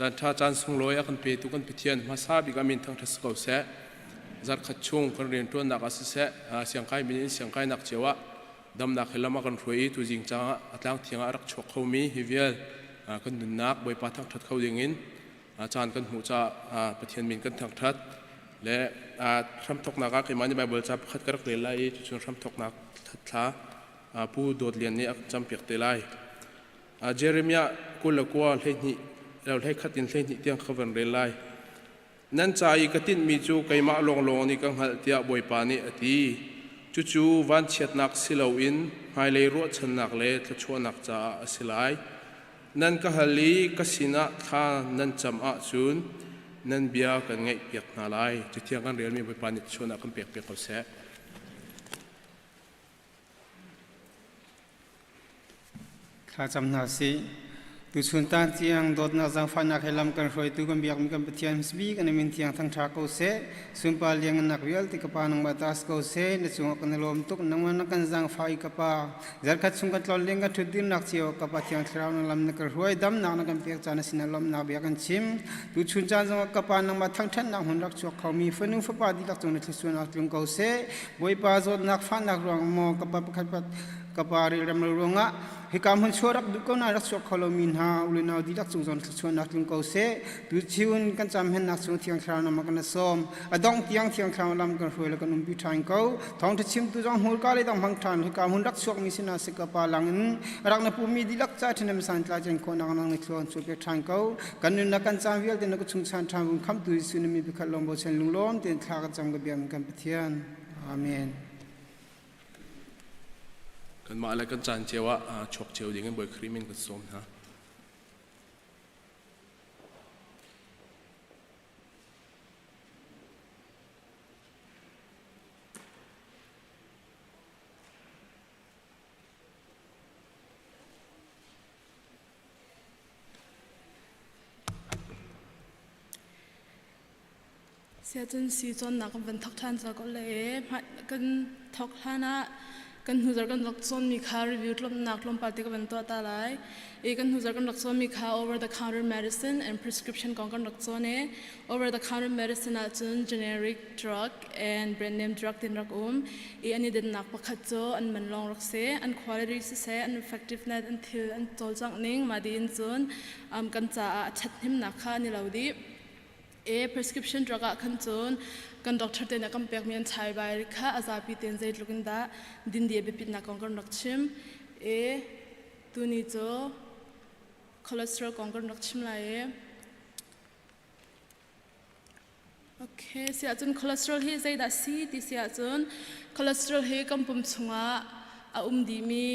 Caan ṭha caan sunglawi a kan petu kan Pathian hmasa bik a min thangṭhat si ko seh. Zarkhat chung kan rianṭuannak ah siseh, siangkai min in siangkainak cio ah damnak he lam a kan hruai i tuzing caah a tlang thiang ah a rak chuak khomi hi vial kan nunnak Bawipa thangṭhat kho dingin caan kan hmuh caah Pathian min kan thangṭhat. Le hramthawknak ah keimah nih Baibal ca pakhat ka rak rel lai i cucun hramthawknak thla Pu Dawt Lian nih a kan campiak te lai. Jeremiah 29 12 lo 11 in 12 tiang ka van rel lai. Nan ca i ka tinhmi cu keimah lawnglawng nih ka hngalh tiah Bawipa nih a ti. Cucu vanchiatnak si loin hmailei ruahchannak le thluachuahnak caah a si lai. Nan ka hal i ka sinah thla nan cam ahcun nan bia kan ngaihpiak hna lai. Cathiang kan relmi Bawipa nih thluachuahnak kan pekpiak ko seh. Thlacam hna sih. Tuchun tan tiang dawtnak zaangfahnak he lam kan hruaitu kan biakmi kan Pathian hmasabik an min thiang thangṭha ko seh. Sunpar liangngannak vialte ka Pa nangmah ta si ko seh. Na cungah kan i lawm tuk. Nangmah na kan zaangfah i ka Pa. Zarkhat chung kan tlon leng kan ṭhutdirnak cio ka Pa Thiang Thlarau na lam na kan hruai damnak na kan pek caan na sinah lawmhnak bia kan chim. Tuchun caan zongah ka Pa nangmah thangṭhatnak hmun rak chuak khomi fanu fapa dihlak cung na thluachuahnak tlung ko seh. Bawipa zawtnak fahnak ruang maw ka pa pakhat ka pa rilrem lo ruangah hika hmun chuah rak duh ko na rak chuak kho lomi hna u le nau dihlak cung zong thluachuahnak tlung ko seh. Tuchun kan camhennak chung Thiang Thlarau nama kan sawm. A dongh tiang Thiang Thlarau lam kan hruai le kan umpi ṭhan ko. Thawngṭha chimtu zong hmurka le dong hmang ṭhan hika hmun rak chuakmi sinah si ka pa lang in rak na pumi dihlak ca ṭhahnem santlai cen khawhnak nang na thluan chuah pek ṭhan ko. Kan nunnak kan caan vialte na ka chung chan ṭhan vun khamtu Jesuh na mi pakhat lawng bochan lunglawm tein thla kan cam ka biakmi kan Pathian. Amen. Kanmah le kan caan cio ah chuak cio ding in Bawi Khrih min kan sawm hna. Siacun sii cawnnak kan van thawk ṭhan cang ko le kan thawk hlan ah kan hnuzarh kan rak cawnmi kha review tlawmnak tlawmpal te ka van tuah ta lai. I kan hnuzarh kan rak cawnmi kha over the counter medicine and prescription kong kan rak cawn i over the counter medicine ahcun generic drug and brand name drug tin rak um i an i dennak pakhat cu an man lawng rak si. An quality siseh, an effectiveness, an thil an cawlcangh ning mah dih in cun kan caah a ṭhathnemnak kha an i lo dih. E prescription drug ah khan cun kan doctor te nih a kan pekmi an chai bai kha a zapi tein zeitluk in dah dindi a biapitnak kong kan rak chim. E tuni cu cholesterol kong kan rak chim lai i Okay, si ahcun cholesterol hi zeidah si ti si ahcun cholesterol hi kan pum chungah a um dihmi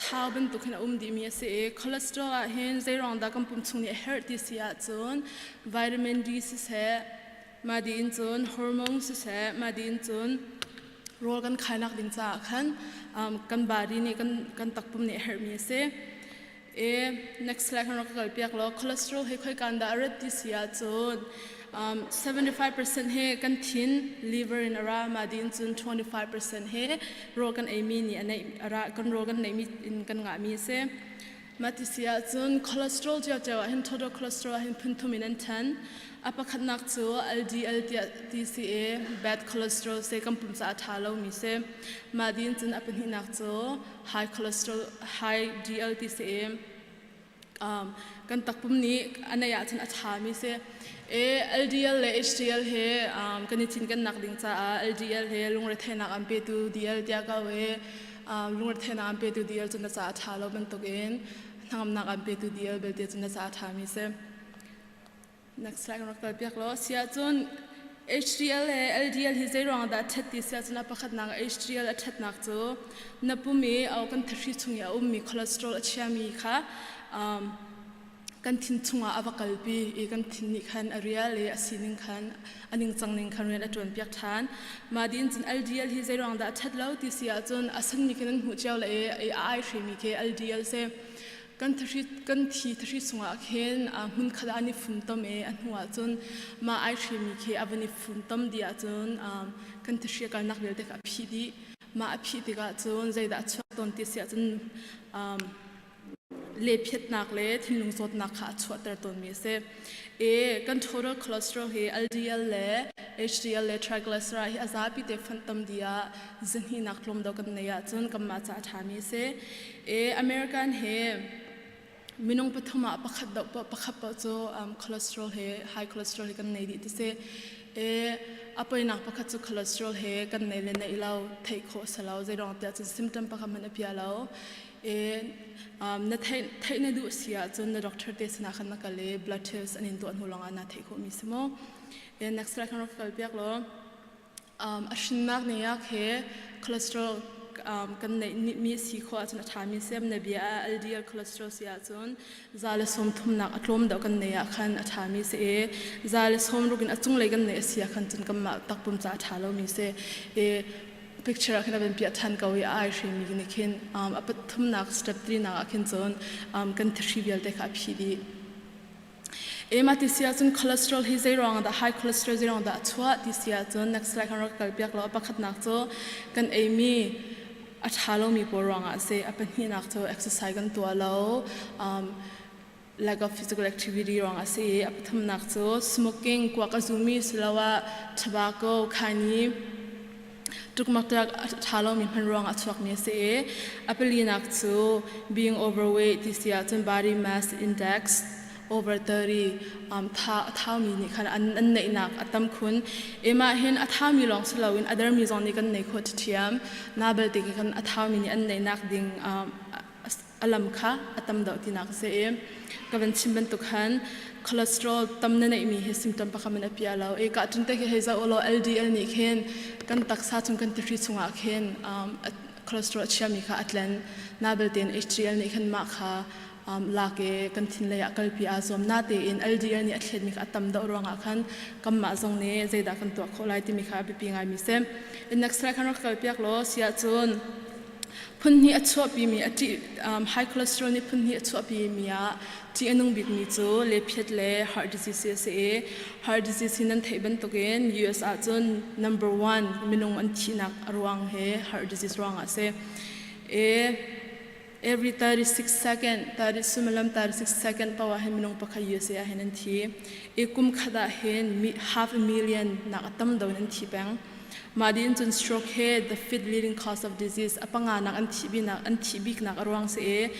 thau bantuk hin a um dihmi a si i cholesterol ah hin zeiruang dah kan pum chung nih a herh ti si ahcun vitamin D siseh mah dih in cun hormone siseh mah dih in cun rawl kan khainak ding caah khan kan body nih kan kan takpum nih a herhmi a si. E next slide kan rak kal piak law cholesterol hi khoi kan dah a rat ti si ahcun 75% hi kan thin liver in a ra ma din cun 25% hi rawl kan eimi nih a neih a ra kan rawl kan neihmi in kan ngahmi a si. Mah ti si ahcun cholesterol ciocio ah hin total cholesterol ah hin phun thum in an ṭhen. A pakhatnak cu LDL tiah ti si i bad cholesterol se kan pum caah a ṭha lomi si. Mah din cun a pahnihnak cu high cholesterol high DL ti si i kan takpum nih a neih ahcun a ṭhami si. E LDL le HDL he kan i cinkennak ding caah LDL he lungretheihnak an petu DL tiah ko i lungretheihnak an petu DL cu na caah a ṭha lo bantukin hnangamnak an petu DL belte cu na caah a ṭhami si. Next slide kan rak kal piak law. Si ahcun HDL le LDL hi zei ruang dah ṭhat ti si ahcun a pakhatnak HDL a ṭhatnak cu na pum i kan thahri chung i a ummi cholesterol a chiami kha kan thin chungah a va kalpi i kan thin nih khan a rial i a sining khan a ningcang ning khan rian a ṭuan piak ṭhan. Mah dih in cun LDL hi zei ruang dah a ṭhat lo ti si ahcun a sanmi khi nan hmuh cio le i a ai hrimi khi LDL si. Kan thahri kan thi thahri chungah khin hmun khat ah an i funtom i a hnu ah cun mah ai hrimi khi a van i funtom dih ahcun kan thahri a kalnak vialte kha a phih dih. Mah a phih tikah cun zeidah a chuak tawn ti si ahcun. lephiatnak le thinlung zawtnak kha a chuahter tawnmi a si. E kan total cholesterol hi LDL le HDL le triglyceride hi a zapi te fonh tam dih ah zahnihnak tlawm deuh kan neih ahcun kanmah ca a ṭhami a si. E American hi minung pathum ah pakhat deuh paoh pakhat paoh cu cholesterol hi high cholesterol hi kan nei dih ti si. E a poinak pakhat cu cholesterol hi kan nei le neih lo theih khawh a si lo. Zeiruang tiah cun symptom pakhat hmanh a pia lo. E na theih theih na duh si ahcun na doctor te sinah khan na kal i blood test an in tuah hnu lawngah na theih khawhmi si mu. E next slide kan rak kal piak law. A hrinnak ne ah khe cholesterol kan neih mi si khawh ahcun a ṭhami si. Na bia ah LDL cholesterol si ahcun za le sawm thumnak a tlawm deuh kan neih ah khan a ṭhami si i za le sawm ruk in a cunglei kan neih a si ah khan cun kanmah takpum ca a ṭha lomi si. I picture ah khin a van piah ṭhan ko i a ai hremi nih khin a pathumnak step 3 nak ah khin cun kan thihri vialte kha a phih dih. Ema ti si ahcun cholesterol hi zei ruang dah high cholesterol zei ruang dah a chuah ti si ahcun next slide kan rak kal piak lo. Pakhatnak cu kan eimi a ṭha lomi pawl ruangah a si. A pahnihnak cu exercise kan tuah lo. Lack of physical activity ruangah a si i a pathumnak cu smoking kuak a zumi siloah tobacco khaini tukmaktak a ṭha lomi hman ruangah a chuakmi a si i a palinak cu being overweight ti si ahcun body mass index over 30 tha a thaumi nih khan an, an neihnak a tam khun. Emah hin a thaumi lawng si loin a dermi zong nih kan nei khawh ṭhiam. Na belte kan a thaumi nih an neihnak ding a lam kha a tam deuh tinak a si i ka van chim bantuk khan cholesterol tam na neihmi hi symptom pakhat man a pia lo i ka tun te khi hei zoh law LDL nih khin kan taksa chung kan tihri chungah khin cholesterol a chiami kha a tlen na belte HDL nih khan mah kha lak i kan thin lei ah kalpi aa zuam na tein LDL nih a thletmi kha a tam deuh ruangah khan kanmah zong nih zeidah kan tuah khawh lai timi kha a biapi ngaimi si. In next slide khan rak kalpiak law siah cun Phunhnih a chuahpimi a ṭih high cholesterol nih phunhnih a chuahpimi ah ṭih a nung bikmi cu lephiat le heart disease a si i heart disease hi nan theih bantukin US ahcun number one minung an thihnak a ruang hi heart disease ruangah a si. I every 36 second 30 suimilam 36 second paoh ah hin minung pakhat USA ah hin an thi. I kum khat ah hin half a million nak a tam deuh in an thi peng. Mah dih cun stroke hi the fifth leading cause of disease a panganak an thih biknak an thih biknak a ruang si i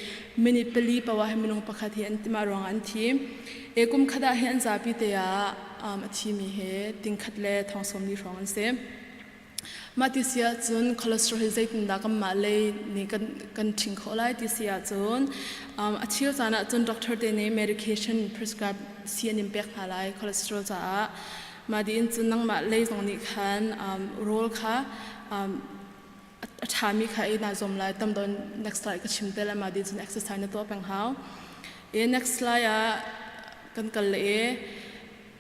minute pali poah hi minung pakhat hi an mah ruangah an thi. E kum khat ah hi an zapi te ah a thimi hi tingkhat le thong sawmli hrawng an si. Mah ti si ahcun cholesterol hi zeitindah kanmah lei nih kan kan ṭhing khawh lai ti si ahcun a cheu caan ahcun doctor te nih medication prescribe si an in pek hna lai cholesterol caah. Mah dih in cun nangmah lei zong nih khan rawl kha a ṭhami kha ei naa zuam lai. Tam deuh next slide ka chim te lai. Mah dih cun exercise na tuah peng hau. E next slide ah kan kal le e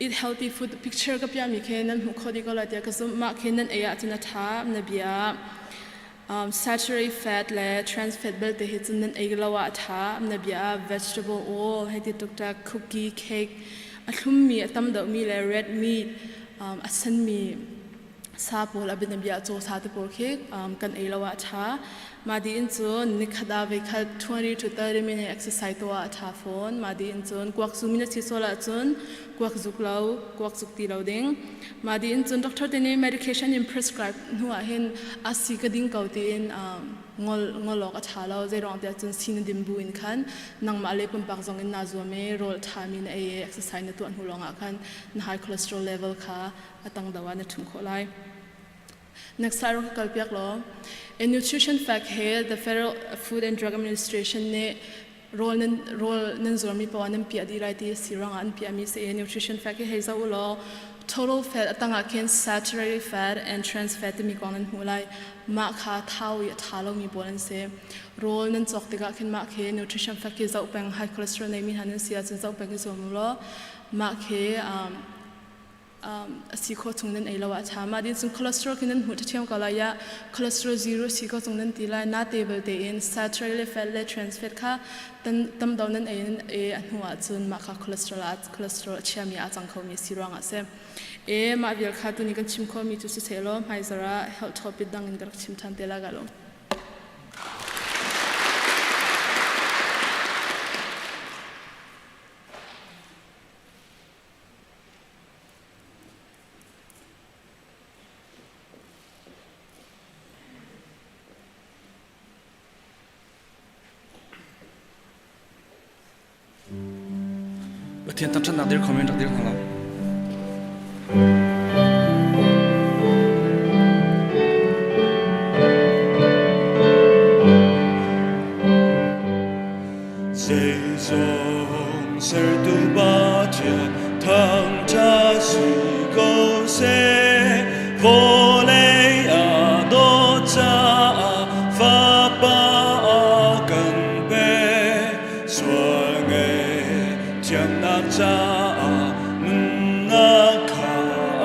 eat healthy food picture ka piahmi khi nan hmuh khawh dih ko lai tiah ka zumh. Mah khi nan ei ahcun a ṭha. Na bia saturated fat le trans fat belte hi cun nan ei lo ah a ṭha. Na bia ah vegetable oil hei ti tuktak cookie cake a thlummi a tam deuhmi le red meat a senmi sa pawl a bianabia caw sa te pawl khi kan ei lo ah a ṭha. Mah dih in cun nikhat ah voikhat 20 to 30 minute exercise tuah ah a ṭha fawn. Mah dih in cun kuak zumi na si sual ahcun kuak zuk lo, kuak zuk ti lo ding. Mah dih in cun doctor te nih medication in prescribe hnu ah hin a si ka ding ko tiin ngol ngol awk a ṭha lo. Zeiruang tiah cun si na dim bu in khan nangmah le pumpak zong in naa zuam i rawl ṭhami na ei i exercise na tuah hnu lawngah khan na high cholesterol level kha a tang deuh ah na ṭhumh khawh lai. Next slide rak ka kalpiak law. A nutrition fact he the Federal Food and Drug Administration nih rawl nan rawl nan zuarmi poah nan piah dih lai ti si ruangah an piahmi si i nutrition fact hi hei zoh u law total fat a tangah khin saturated fat and trans fat timi kong nan hmuh lai. Mah kha thau i a ṭha lomi pawl an si. Rawl nan cawk tikah khin mah khi nutrition fact hi zoh peng high cholesterol neimi hna nan si ahcun zoh peng i zuam u law mah khi a si khawh chung nan ei lo ah ṭha. Mah din cun cholesterol khi nan hmuh ṭhiam ko lai ah cholesterol zero si ko chung nan ti lai. Na te belte in saturated le fat le trans fat kha tam do nan ei nan ei a hnu ah cun mah kha cholesterol ah cholesterol a chiami a cang khomi si ruang ah si. E mah vial kha tuni kan chim khomi cu si seh law hmaizar ah health topic dang in ka rak chim ṭhan te lai ka lawm. Pathian thangṭhatnak dir khom in rak dir hna lai. Zeizong sertu Pathian thangṭhat si ko seh. Vawlei a dawt caah Fapa a kan pek. Sual ngei thiannak caah nunnak kha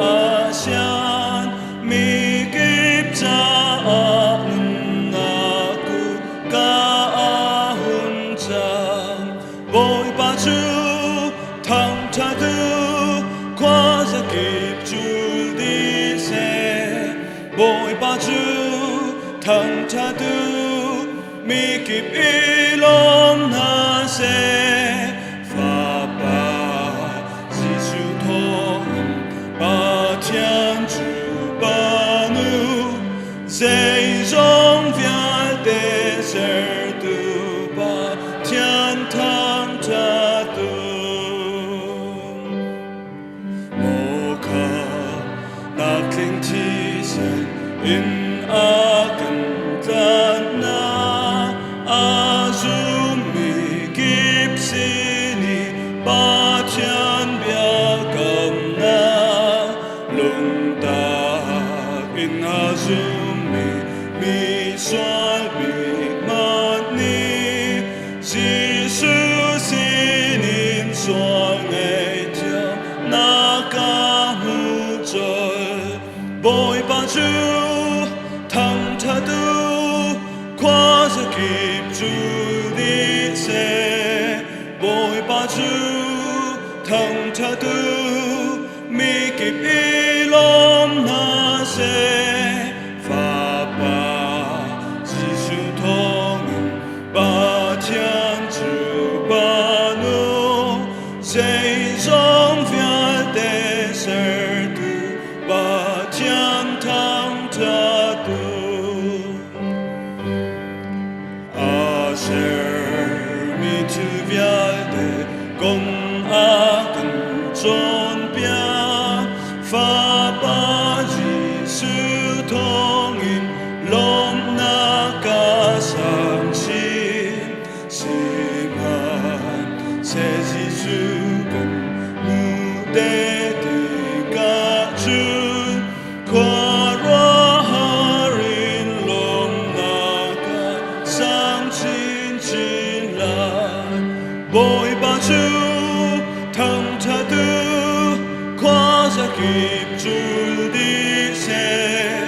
a sian. Mikip caah nunnak kutka a hun cang. Bawipa cu thangṭhat u, khuazakip cul dih seh. Bawipa cu thangṭhat u, mikip i lawm hna seh. Fapa Jesuh thawngin Pathian cu Pa nu, zeizong vialte sertu Pathian thangṭhat u. Maw kha nak tling thisen in a kan tlanhnak a zummi kip sin i Pathian biakamnak lungtak in a zummi mi sual bik hmanh nih Jesuh sinin sual ngaihthiamnak ka hmu colh. Bawipa cu thangṭhat u, khuazakip cu dih seh. Bawipa cu thangṭhat u, mikip i lawm hna seh. Fapa Jesuh thawngin Pathian cu Pa nu, zeizong vialte sertu Pathian thangṭhat u. A sermi thil vialte kong a kan cawnpiak. Fapa Jesuh thawngin lawmhnak ka sang chin. Sihmanhseh Jesuh kan hmuh te tikah cun khuaruahhar in lawmhnak ka sang chinchin lai. Bawipa cu thangṭhat u, khuazakip cul dih seh.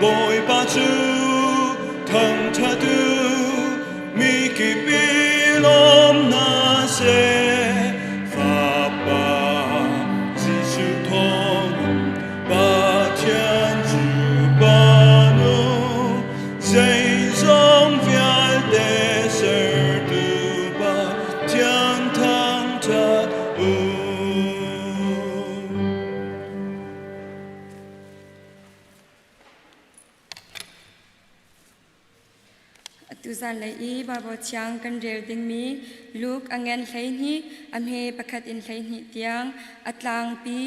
Bawipa cu thangṭhat u, mikip i lawm hna seh. Fapa Jesuh thawngin Pathian cu Pa nu, zeizong vialte sertu Pathian thangṭhat u. Atu zanlei i Baibal Thiang kan rel dingmi Luke a ngen 12, a hme pakhat in 12 tiang a tlangpi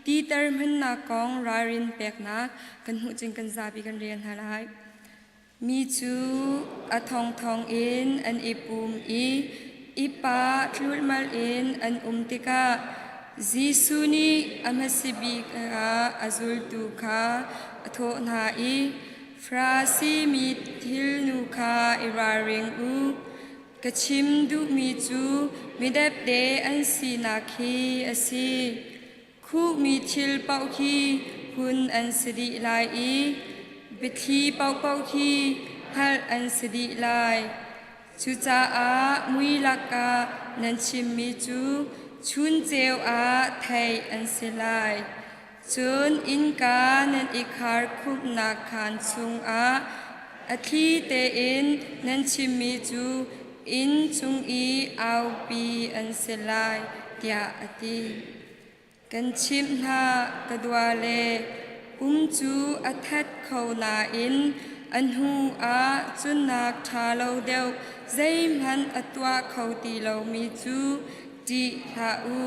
titer hmannak kong ralrin peknak kan hmuh cun kan zapi kan rel hna lai. Mi cu a thongthong in an i pum i i pah tlulmal in an um tikah Jesuh nih a hmasa bik ah a zultu kha a thawh hna i Farasi mi thilnu kha i ralring u. Ka chim duhmi cu midepde an sinak hi a si. Khuhmi thil paoh khi hun an si dih lai i biathli paohpaoh khi hngalh an si dih lai. Cucaah mui lakah nan chimmi cu chun ceu ah theih an si lai. Cun innka nan i khar khumhnak khaan chungah a thli tein nan chimmi cu inn chung i aupi an si lai, tiah a ti. Kan chimh hna, ka duale, um cu a that kho nain a hnu ah cunnak ṭha lo deuh zeihmanh a tuah kho ti lomi cu. Ṭih hlah u.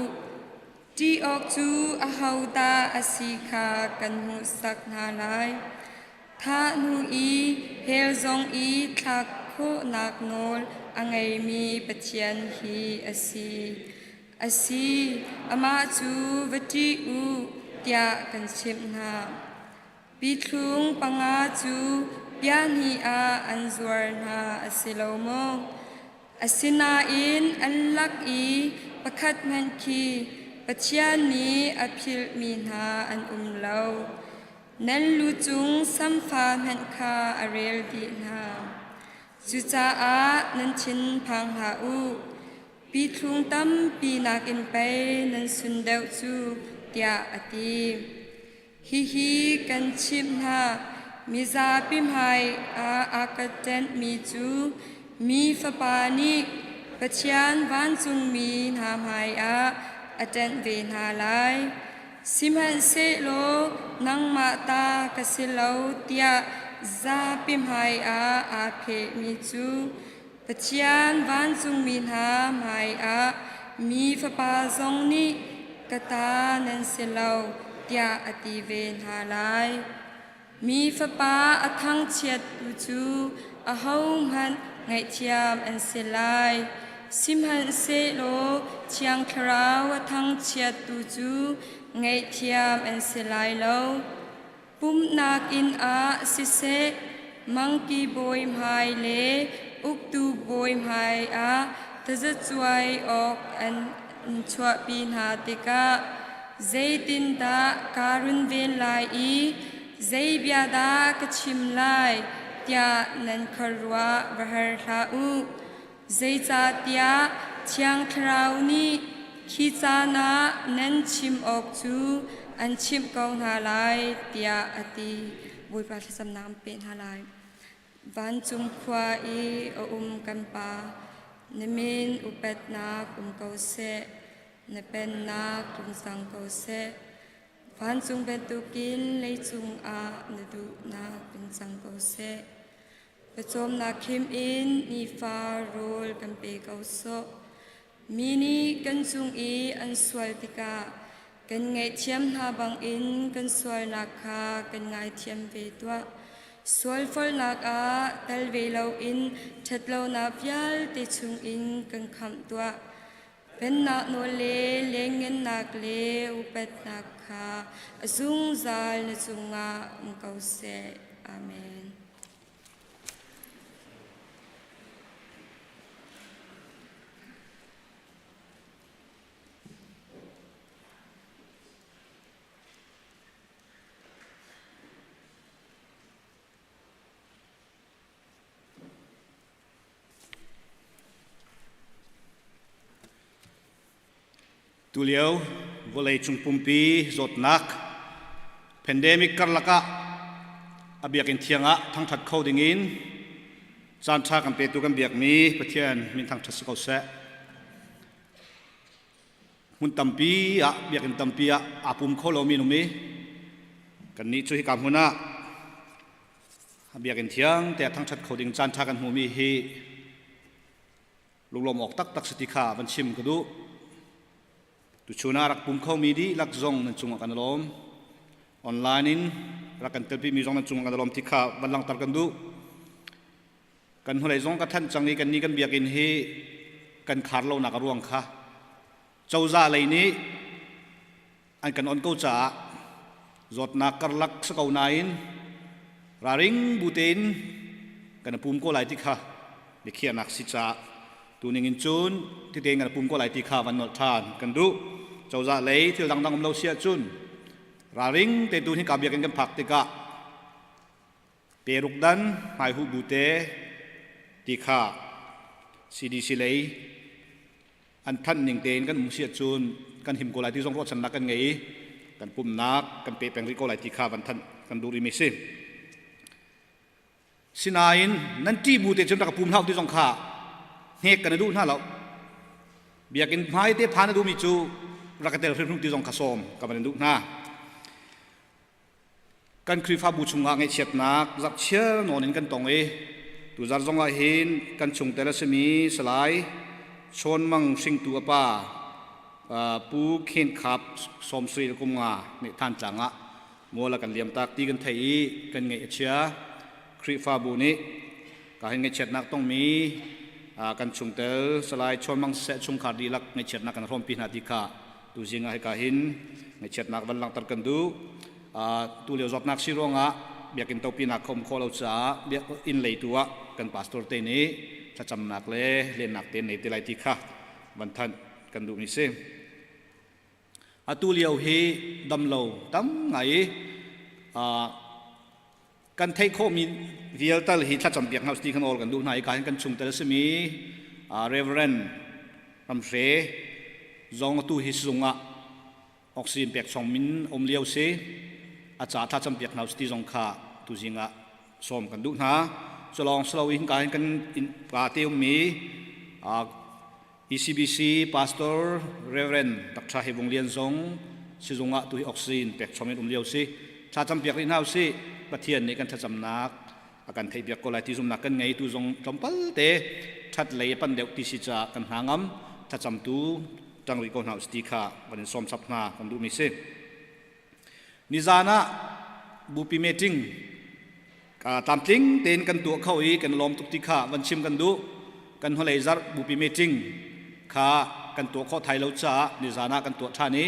Ṭih awk cu ahodah a si kha kan hmuhsak hna lai. Thah hnu i hell zong i thlak khawhnak nawl a ngeimi Pathian hi a si. A si, amah cu va ṭih u, tiah kan chimh hna. Pithlung panga cu piahnih ah an zuar hna a si lo maw? Asinain an lak i pakhat hmanh khi Pathian nih a philhmi hna an um lo. Nan lu cung samfa hmanh kha a rel dih hna. Cucaah nan thin phang hlah u. Pithlung tampi nakin pei nan sun deuh cu, tiah a ti. Hihi kan chimh hna, mizapi hmai ah a ka ṭenhmi cu mi Fapa nih Pathian vancungmi hna hmaiah a ṭenh ve hna lai. Sihmanhsehlaw nangmah ta ka si lo tiah zapi hmaiah aa phehmi cu Pathian vancungmi hna hmaiah mi Fapa zong nih ka ta nan si lo tiah a ti ve hna lai. Mi Fapa a thangchiattu cu ahohmanh ngaihthiam an si lai. Sihmanhsehlaw Thiang Thlarau a thangchiattu cu ngaihthiam an si lai lo. Pumhnak inn ah siseh, mangki bawi hmai le uktu bawi hmai ah tazacuai awk an chuahpi hna tikah zeitindah kaa runven lai i zei bia dah ka chim lai tiah nan khuaruah va har hlah u. Zeicahtiah Thiang Thlarau nih khi caan ah nan chim awk cu an chimh ko hna lai, tiah a ti. Bawipa thlacamnak an peh hna lai. Vancung khua i a um kan Pa, na min upatnak um ko seh, na pennak tlung cang ko seh. Vancung bantukin leicung ah na duhnak in cang ko seh. Pawcawmnak khim in nifa rawl kan pe ko sawh. Mi nih kan cung i an sual tikah kan ngaihthiam hna bangin kan sualnak kha kan ngaithiam ve tuah. Sualfolnak ah tel ve loin ṭhatlonak vialte chungin kan khamh tuah. Pennak nawl le lengnghennak le upatnak kha a zungzal na cungah um ko seh. Amen. Tulio vawleicung pumpi zawtnak pandemic karlak ah a biakinn thiang ah thangṭhat kho dingin caanṭha kan petu kan biakmi Pathian min thangṭhat si ko seh. Hmun tampi ah biakinn tampi ah aa pum kho lomi an um i kannih cu hika hmun ah biakinn thiang te ah thangṭhat kho ding caanṭha kan hmuhmi hi lunglawm awk taktak si ti kha van chim ka duh. Tuchun ah rak pum khomi dihlak zong nan cungah kan lawm. Online in rak kan telpimi zong nan cungah kan lawm ti kha van langhter kan duh. Kan hnulei zong ka thanh cang i kan ni kan biakinn hi kan khar lonak a ruang kha cozah lei nih an kan on ko caah zawtnak karlak si ko nain ralring bu tein kan pum ko lai ti kha biakhiahnak si caah tuning in cun titein kan pum ko lai ti kha van nolh ṭhan kan duh. Cozah lei thil dangdang um lo si ahcun ralring te tu hi ka biakinn kan phak tikah peruk dan hmaihuh bu te ti kha CDC lei an thanh ning tein kan um si ahcun kan him ko lai ti zong ruahchannak kan ngei i kan pumnak kan pe peng rih ko lai ti kha van thanh kan duh rihmi si. Sinain nan ṭih bu te cun rak pum hlah ti zong kha hnek kan i duh hna lo. Biakinn hmai te phan a duhmi cu rak ka tel hrimhrim ti zong kha sawm ka van in duh hna. Kan Khrihfabu chungah ngaihchiatnak zarhchiar nawn in kan tong i tuzar zong ah hin kan chungtel a simi Salai Chawn Mang hringtu a pa. Pu Khen Khap Sawmsui le kum nga nih Thantlang ah mual a kan liam tak ti kan theih i kan ngaih a chia. Khrihfabu nih ka hin ngaihchiatnak tongmi kan chungtel Salai Chawn Mang Seh chungkhar dihlak ngaihchiatnak kan hrawmpi hna ti kha tuzing ah hika hin ngaihchiatnak van langhter kan duh. Tu lio zawtnak si ruangah biakinn topinak kha um khawh lo caah inn lei tu ah kan pastor te nih thlacamnak le lennak te nei te lai ti kha van thanh kan duhmi si. Atu lio hi damlo tam ngai i kan theih khawhmi vial tal hi thlacam piak hna ti kan awl kan duh hna i ka hin kan chungtel a simi Reverend Ramhre zong atu hi sizung ah oxygen pek chong min um lio si a ca thlacam piak hna ti zong kha tuzing ah sawm kan duh hna. Culawng silo in ka hin kan pa te ummi ECBC Pastor Reverend Dr. He Vung Lian zong sizung ah tuhi oxygen pek chom in um lio si. Thlacam piak rih hna usih. Pathian nih kan thlacamnak a kan theih piak ko lai ti zumnak kan ngei tu zong tlawmpal te that lei pan deuh ti si caah kan hna ngam thlacam tu tang rih ko hna usih ti kha kan in sawm chap hna kan duhmi si. Nizan ah bupi meeting tlamtling tein kan tuah kho i kan lawm tuk ti kha van chim kan duh. Kan hnulei zarh bupi meeting kha kan tuah khawh thai lo caah nizan ah kan tuah ṭhan i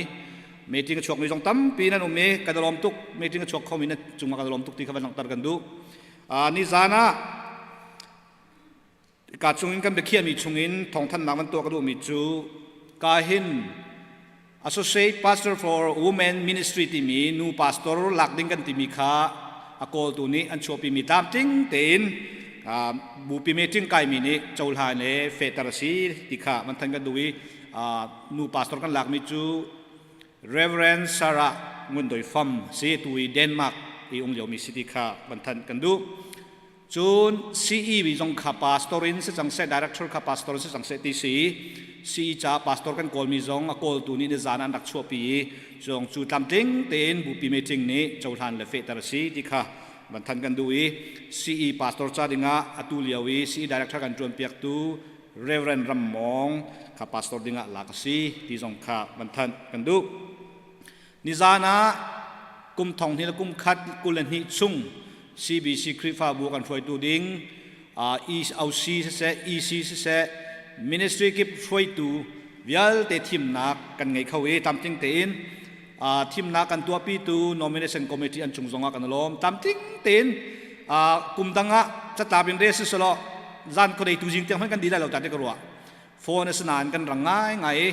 meeting a chuakmi zong tampi nan um i kan lawm tuk. Meeting a chuak khomi nan cungah kan lawm tuk ti kha van langhter kan duh. Nizan ah ka chungin kan biakhiahmi chungin thawngthanhnak van tuah ka duhmi cu ka hin Associate Pastor for Women Ministry timi nu pastor lak ding kan timi kha a kawltu nih an chuahpimi tlamtling tein bupi meeting kaimi nih cohlan le fehter a si ti kha van than kan duh i nu pastor kan lakmi cu Reverend Sarah Ngun Doi Fam si tu i Denmark i um liomi si ti kha van than kan duh. Cun CE zong kha pastor in si cang seh, director kha pastor in si cang seh ti si. CE ca pastor kan kawlmi zong a kawltu nih nizan an rak chuahpi i zong cu tlamtling tein bupi meeting nih cohlan le fehter a si ti kha van than kan duh i CE pastor ca dingah atu lio i CE director kan ṭuanpiaktu Reverend Ram Mawng kha pastor dingah lak a si ti zong kha van thanh kan duh. Nizan ah kum thong hnih le kum khat 22 chung CBC Khrihfabu kan hruaitu ding EOC siseh EC siseh ministry kip hruaitu vialte thimnak kan ngei kho i tlamtling tein thimnak kan tuahpitu nomination committee an cung zongah kan lawm. Tlamtling tein kum dang ah catlap in re si selaw zan khuadei tu zing tiang hmanh kan di lai lo ta te ka ruah. Phone a si nain kan rang ngaingai i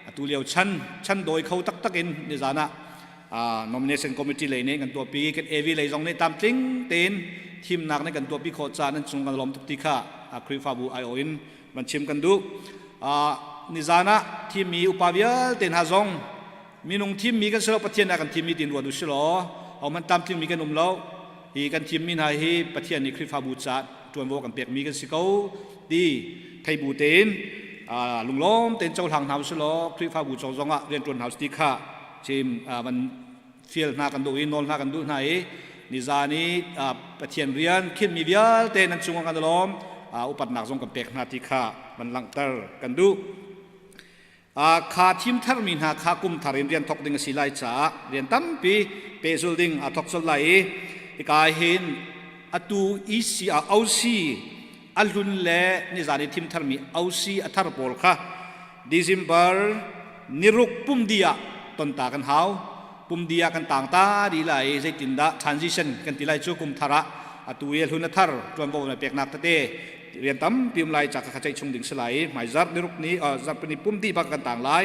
atu lio chan chan dawi kho taktak in nizan ah nomination committee lei nih kan tuahpi, kan AV lei zong nih tlamtling tein thimnak nih kan tuahpi khawh caah nan cung kan lawm tuk ti kha Khrihfabu aiawh in van chim kan duh. Nizan ah thimmi upa vialte hna zong minung thimmi kan si lo, Pathian ah kan thimmi tiin ruat u si law hohmanh tlamtlingmi kan um lo. Hi kan thimmi hna hi Pathian nih Khrihfabu caah ṭuanvo kan pekmi kan si ko ti theibu tein lunglawm tein cohlang hna usih law Khrihfabu cong zongah rianṭuan hna usih ti kha chim van fial hna kan duh i nawl hna kan duh hna i nizan i Pathian rian khinmi vialte nan cungah kan i lawm, upatnak zong kan pek hna ti kha van langhter kan duh. Kha thim tharmi hna kha kum thar in rian thawk ding a si lai caah rian tampi pehzul ding aa thawk colh lai i hika hin atu EC OC a hlun le nizan i thim tharmi OC a thar pawl kha December niruk pumdi ah tonta kan hau. Pumdi ah kan tang ta dih lai i zeitindah transition kan ti lai cu kum thar ah atu i a hlun a thar ṭuanvo na peknak tete rian tampi um lai ca kha ceih chung ding si lai i hmaizarh niruk ni zarhpini pum dih bak kan tang lai.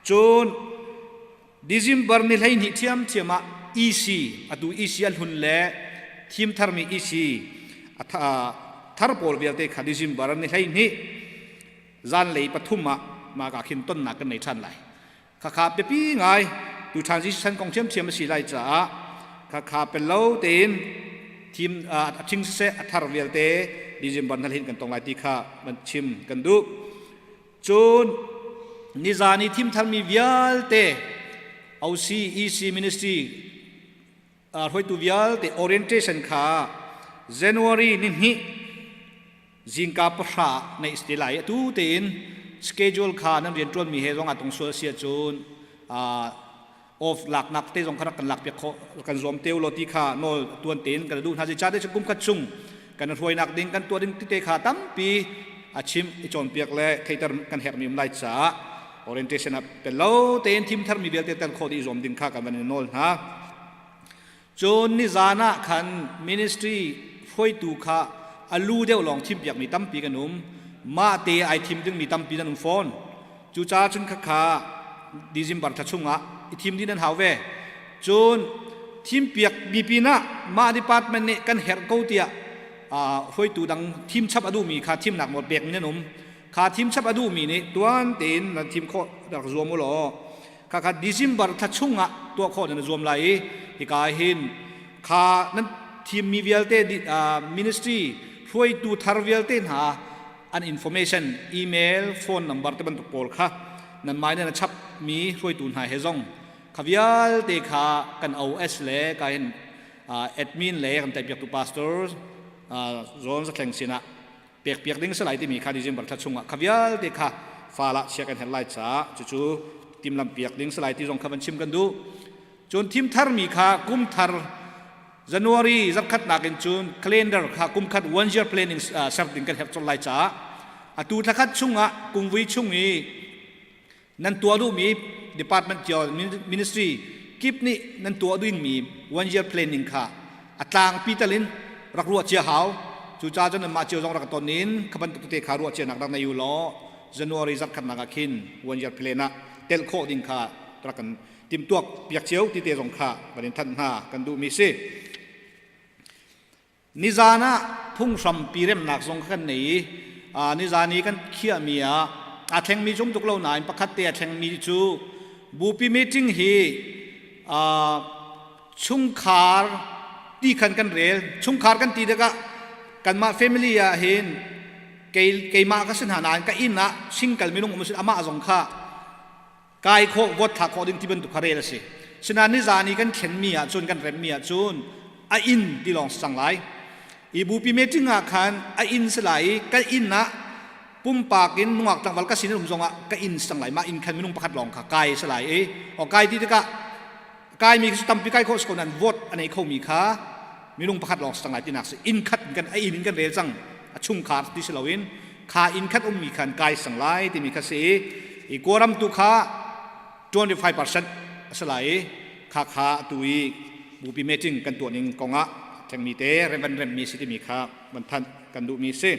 Cun December ni 12 ṭhiamṭhiam ah EC atu EC a hlun le thim tharmi EC a thar pawl vialte kha December ni 12 zanlei 3 ah mah ka khin tonnak kan nei ṭhan lai. Khakha biapi ngai tu transition kong ṭhiamṭhiam a si lai caah khakha pel lo tein thim a thing siseh a thar vialte December na hin kan tong lai ti kha van chim kan duh. Cun nizan i thim tharmi vialte OC EC ministry hruaitu vialte orientation kha January ni hnih zingka 10 neih si lai. Atu tein schedule kha nan rian ṭuan mi he zong aa tong sual si ahcun off laknak te zong kha rak kan lak piak khawh kan zuam te ulaw ti kha nawl tuan tein kan duh hna. Zeicahtiah cu kum khat chung kan hruainak ding kan tuah ding tete kha tampi a chim i cawnpiak le theiter kan herhmi um lai caah orientation ah tel lo tein thim tharmi vialte tel khawh dih zuam ding kha kan van in nawl hna. Cun nizan ah khan ministry hruaitu kha a lu deuh lawng thimpiakmi tampi kan um. Mah te ai thim dingmi tampi nan um fawn. Cucaah cun khakha December thla chungah i thim dih nan hau ve. Cun thimpiak mi pinah mah department nih kan herh ko tiah hruaitu dang thim chap a duhmi kha thimnak nawl pekmi nan um. Kha thim chap a duhmi nih tuan tein nan thim khawh rak zuam u law khakha December thla chungah tuah khawh nan i zuam lai i hika hin kha nan thimmi vialte ministry hruaitu thar vialte hna an information email, phone number te bantuk pawl kha nan mai nan chap mi hruaitu hna he zong kha vialte kha kan OS le ka hin admin le kan taipiaktu pastor zawn zathleng sinah pekpiak ding si lai timi kha December thla chungah kha vialte kha fal ah chia kan herh lai caah cucu timlam piak ding si lai ti zong kha van chim kan duh. Cun thim tharmi kha kum thar January zarkhatnak in cun calendar kha kum khat one year planning ser ding kan herh colh lai caah atu thlakhat chungah kumvui chung i nan tuah duhmi department cio ministry kip nih nan tuah dingmi one year planning kha a tlangpi tal in rak ruah cia hau. Cucaah cun nanmah cio zong rak ton in kha bantuk tete kha ruah cianak rak nei u law January zarkhatnak ah khin one year plan ah telh khawh ding kha rak kan timtuak piak cio ti te zong kha van in thanh hna kan duhmi si. Nizan ah phunghrampi remnak zong kha kan nei i nizan i kan khiahmi ah aa thlengmi cu um tuk lo nain pakhat te a thlengmi cu bupi meeting hi chungkhar ti khan kan rel. Chungkhar kan ti tikah kanmah family ah hin keimah ka si hna nain ka inn ah single minung um sin amah zong kha kai khawh, vote thlak khawh ding ti bantuk kha rel a si. Sinain nizan i kan thlenmi ah cun, kan remmi ah cun a inn ti lawng si cang lai. I bupi meeting ah khan a inn si lai i ka inn ah pumpak in nungak tlangval ka sin um zong ah ka inn si cang lai. Mah inn khan minung pakhat lawng kha kai si lai i o kai ti tikah kai mi khi tampi kai khawh si ko nain vote a nei khomi kha minung pakhat lawng si cang lai tinak si. Inn khat kan a inn in kan rel cang, a chungkhar ti si loin kha inn khat ummi khan kai sang lai timi kha si i quorum tu kha 25% a si lai i kha kha tu i bupi meeting kan tuah ning kongah thlengmi te revan remmi si timi kha van thanh kan duhmi si.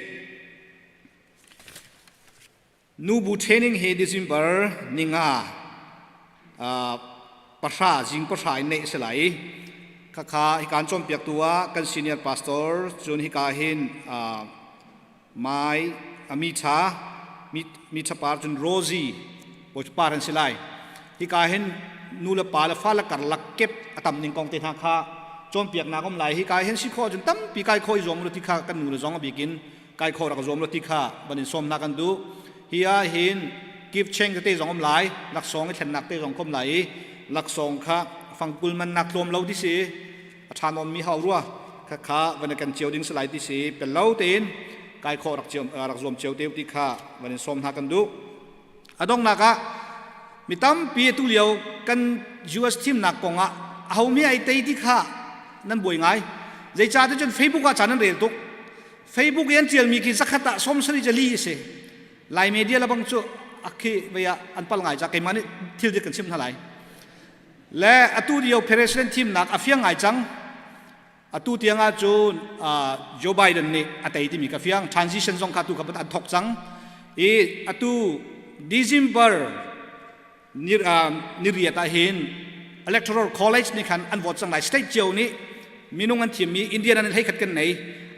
Nubu training hi December ninga 10 zing 10 in neih a si lai. Khakha hikan cawnpiaktu ah kan senior pastor cun hika hin mai mi tha mi tha par cun Rosie par an si lai. Hika hin nu le pa le fa le karlak kep a tam ning kong te hna kha cawnpiaknak um lai. Hika hin si khawh cun tampi kai khawh i zuam u ti kha kan nu le zong a bikin kai kho rak zuam lo ti kha van in sawm hna kan duh. Hi ah hin gift change tete zong um lai, laksawng i thlennak te zong kom lai i laksawng kha fangkul man nak tlawm lo ti si, a ṭha nawn mi hau rua kha kha van kan cio ding si lai ti si pel lo tein kai kho rak cio rak zuam cio te ti kha van in sawm hna kan duh. A donghnak ah mi tampi atu lio kan US thimnak kong ah aho mi ai tei ti kha nan buai ngai. Zeicahtiah cun Facebook ah ca nan rel tuk. Facebook i an ṭialmi khi zakhat ah 70 cu li a si. Lai media le bang cu akhi vei ah an pal ngai ca keimah nih thil dik kan chim hna lai. Le atu lio president thimnak a fiang ngai cang. Atu tiang ah cun Joe Biden nih a tei timi ka fiang. Transition zong kha tu kha an thok cang. I atu December ni 8 ah hin Electoral College nih khan an vote cang lai. State cio nih minung an thimmi Indian an 11 kan nei,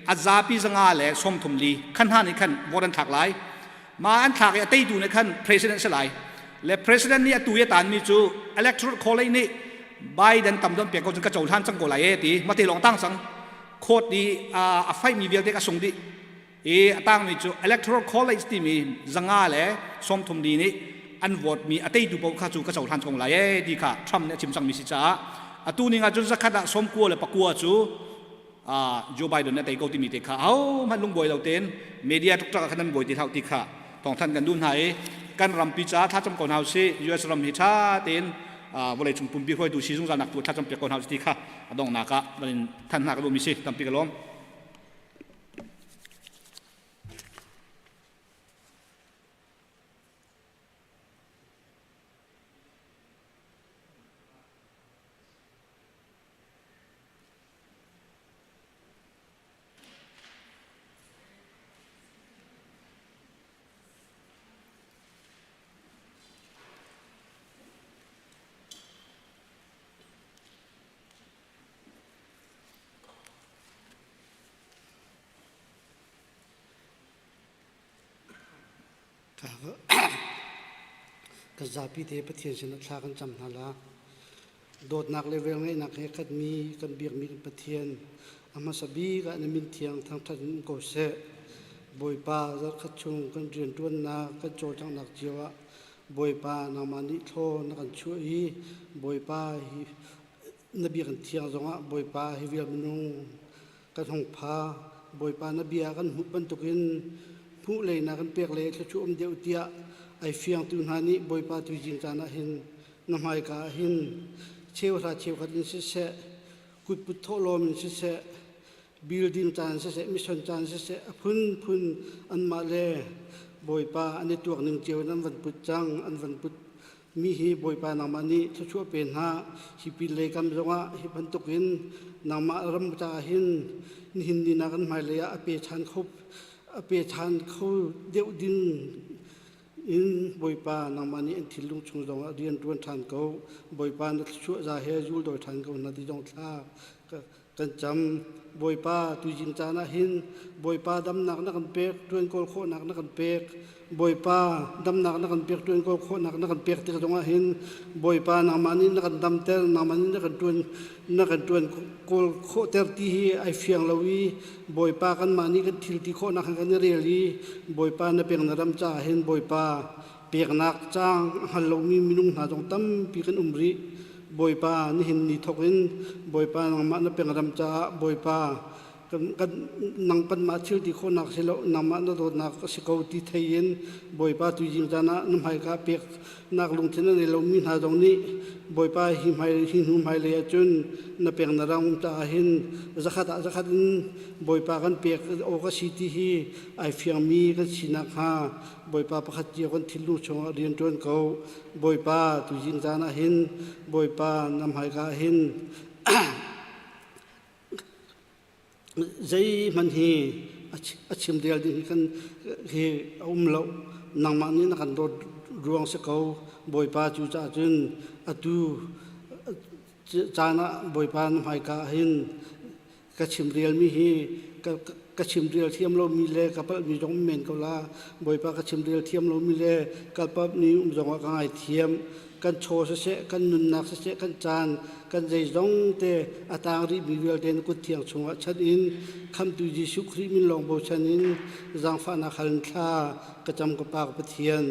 a zapi 134 khan hna nih khan vote an thlak lai. Ma an thlak i a teitu nih khan president si lai le president nih atu i a tanmi cu Electoral College nih Biden tam don pek ko cun ka cohlan cang ko lai e ti mate lawng tang cang. Court i a faihmi vialte ka sung dih i a tangmi cu Electoral College timi 134 nih an vote mi a teitu paoh kha cu ka cohlan ko lai ee ti kha Trump nih a chim cangmi si caah atu ning ah cun 199 cu Joe Biden nih a tei ko timi te kha ahohmanh lungbuai lo tein media tuk ah khan nan buai ti hlah ti kha. Thawngthanh kan duh hna i kan rampi caah thlacam ko hna usih. US ram hi ṭha tein vawlei cung pumpi hruaitu si zungzal nak tu thlacam piak ko hna usih ti kha a donghnak ah van in thanh hna ka duhmi si. Tampi ka lawm. Kan zapi te Pathian sinah thla kan cam hna la. Dawtnak le velngeihnak he khatmi kan biakmi kan Pathian a hmasa bik ah na min thiang thangṭhat in um ko seh. Bawipa zarhkhat chung kan rianṭuannak kan cawlcanghnak cio ah Bawipa nangmah nih thlaw na kan chuah i Bawipa hi na biakinn thiang zongah Bawipa hi vial minung kan hung pha. Bawipa na bia kan hmuh bantukin hmuh lei na kan pek le thluachuah um deuh tiah ai fiangtu hna nih Bawipa tuizing caan ah hin na hmaika ah hin cheuhra cheukhat in siseh kutput thawhlawm in siseh building caan siseh mission caan siseh a phunphun anmah le Bawipa an i tuak ning cio in an van put cang an van put mi hi Bawipa nangmah nih thluachuah pe hna hi pin lei kam zongah hi bantukin nangmah ram caah hin nihin ni na kan hmailei ah a pe ṭhan kho a pe ṭhan kho deuh ding in Bawipa nangmah nih an thinlung chung zongah rian ṭuan ṭhan ko. Bawipa na thluachuah za he zul dawi ṭhan ko hna ti zong thla kan cam. Bawipa tuizing caan ah hin Bawipa damnak na kan pek, ṭuan kawl khawhnak na kan pek. Bawipa damnak na kan pek, ṭuan kawl khawhnak na kan pek tik zongah hin Bawipa nangmah nih na kan damter, nangmah nih na kan ṭuan na kan ṭuan kawl khawhter ti hi ai fiang lo i Bawipa kanmah nih kan thil ti khawhnak han kan i rel i Bawipa na pek na ram caah hin Bawipa peknak caang a hngal lomi minung hna zong tampi kan um rih. Bawipa nihin ni thawk in Bawipa nangmah na peng ram caah Bawipa kan nang kanmah thil ti khawhnak si lo nangmah na dawtnak a si ko ti thei in Bawipa tuizing caan ah na hmaika peknak lungthin a nei lomi hna zong nih Bawipa hi hmai hi hnu hmailei ahcun na pek na ram caah hin zakhat ah zakhat in Bawipa kan pek awk a si ti hi ai fiangmi kan sinak hnga Bawipa pakhat cio kan thinlung chungah rian ṭuan ko. Bawipa tuzing caan ah hin Bawipa na hmaika ah hin zeihmanh hi a chim rel ding hi kan hi a um lo. Nangmah nih na kan dawt ruang si ko. Bawipa cu caah cun atu caan ah Bawipa na hmaika ah hin ka chim rialmi hi ka chim rial thiam lomi le ka palhmi zong um men ko la. Bawipa ka chim rial thiam lomi le ka palhmi um zongah ka ngaithiam. Kan chaw siseh, kan nunnak siseh, kan caan, kan zeizong te a tang rihmi vialte na kut thiang chungah chanh in Khamhtu Jesuh Khrih min lawng bochan in zaangfahnak hal in thla ka cam ka Pa ka Pathian.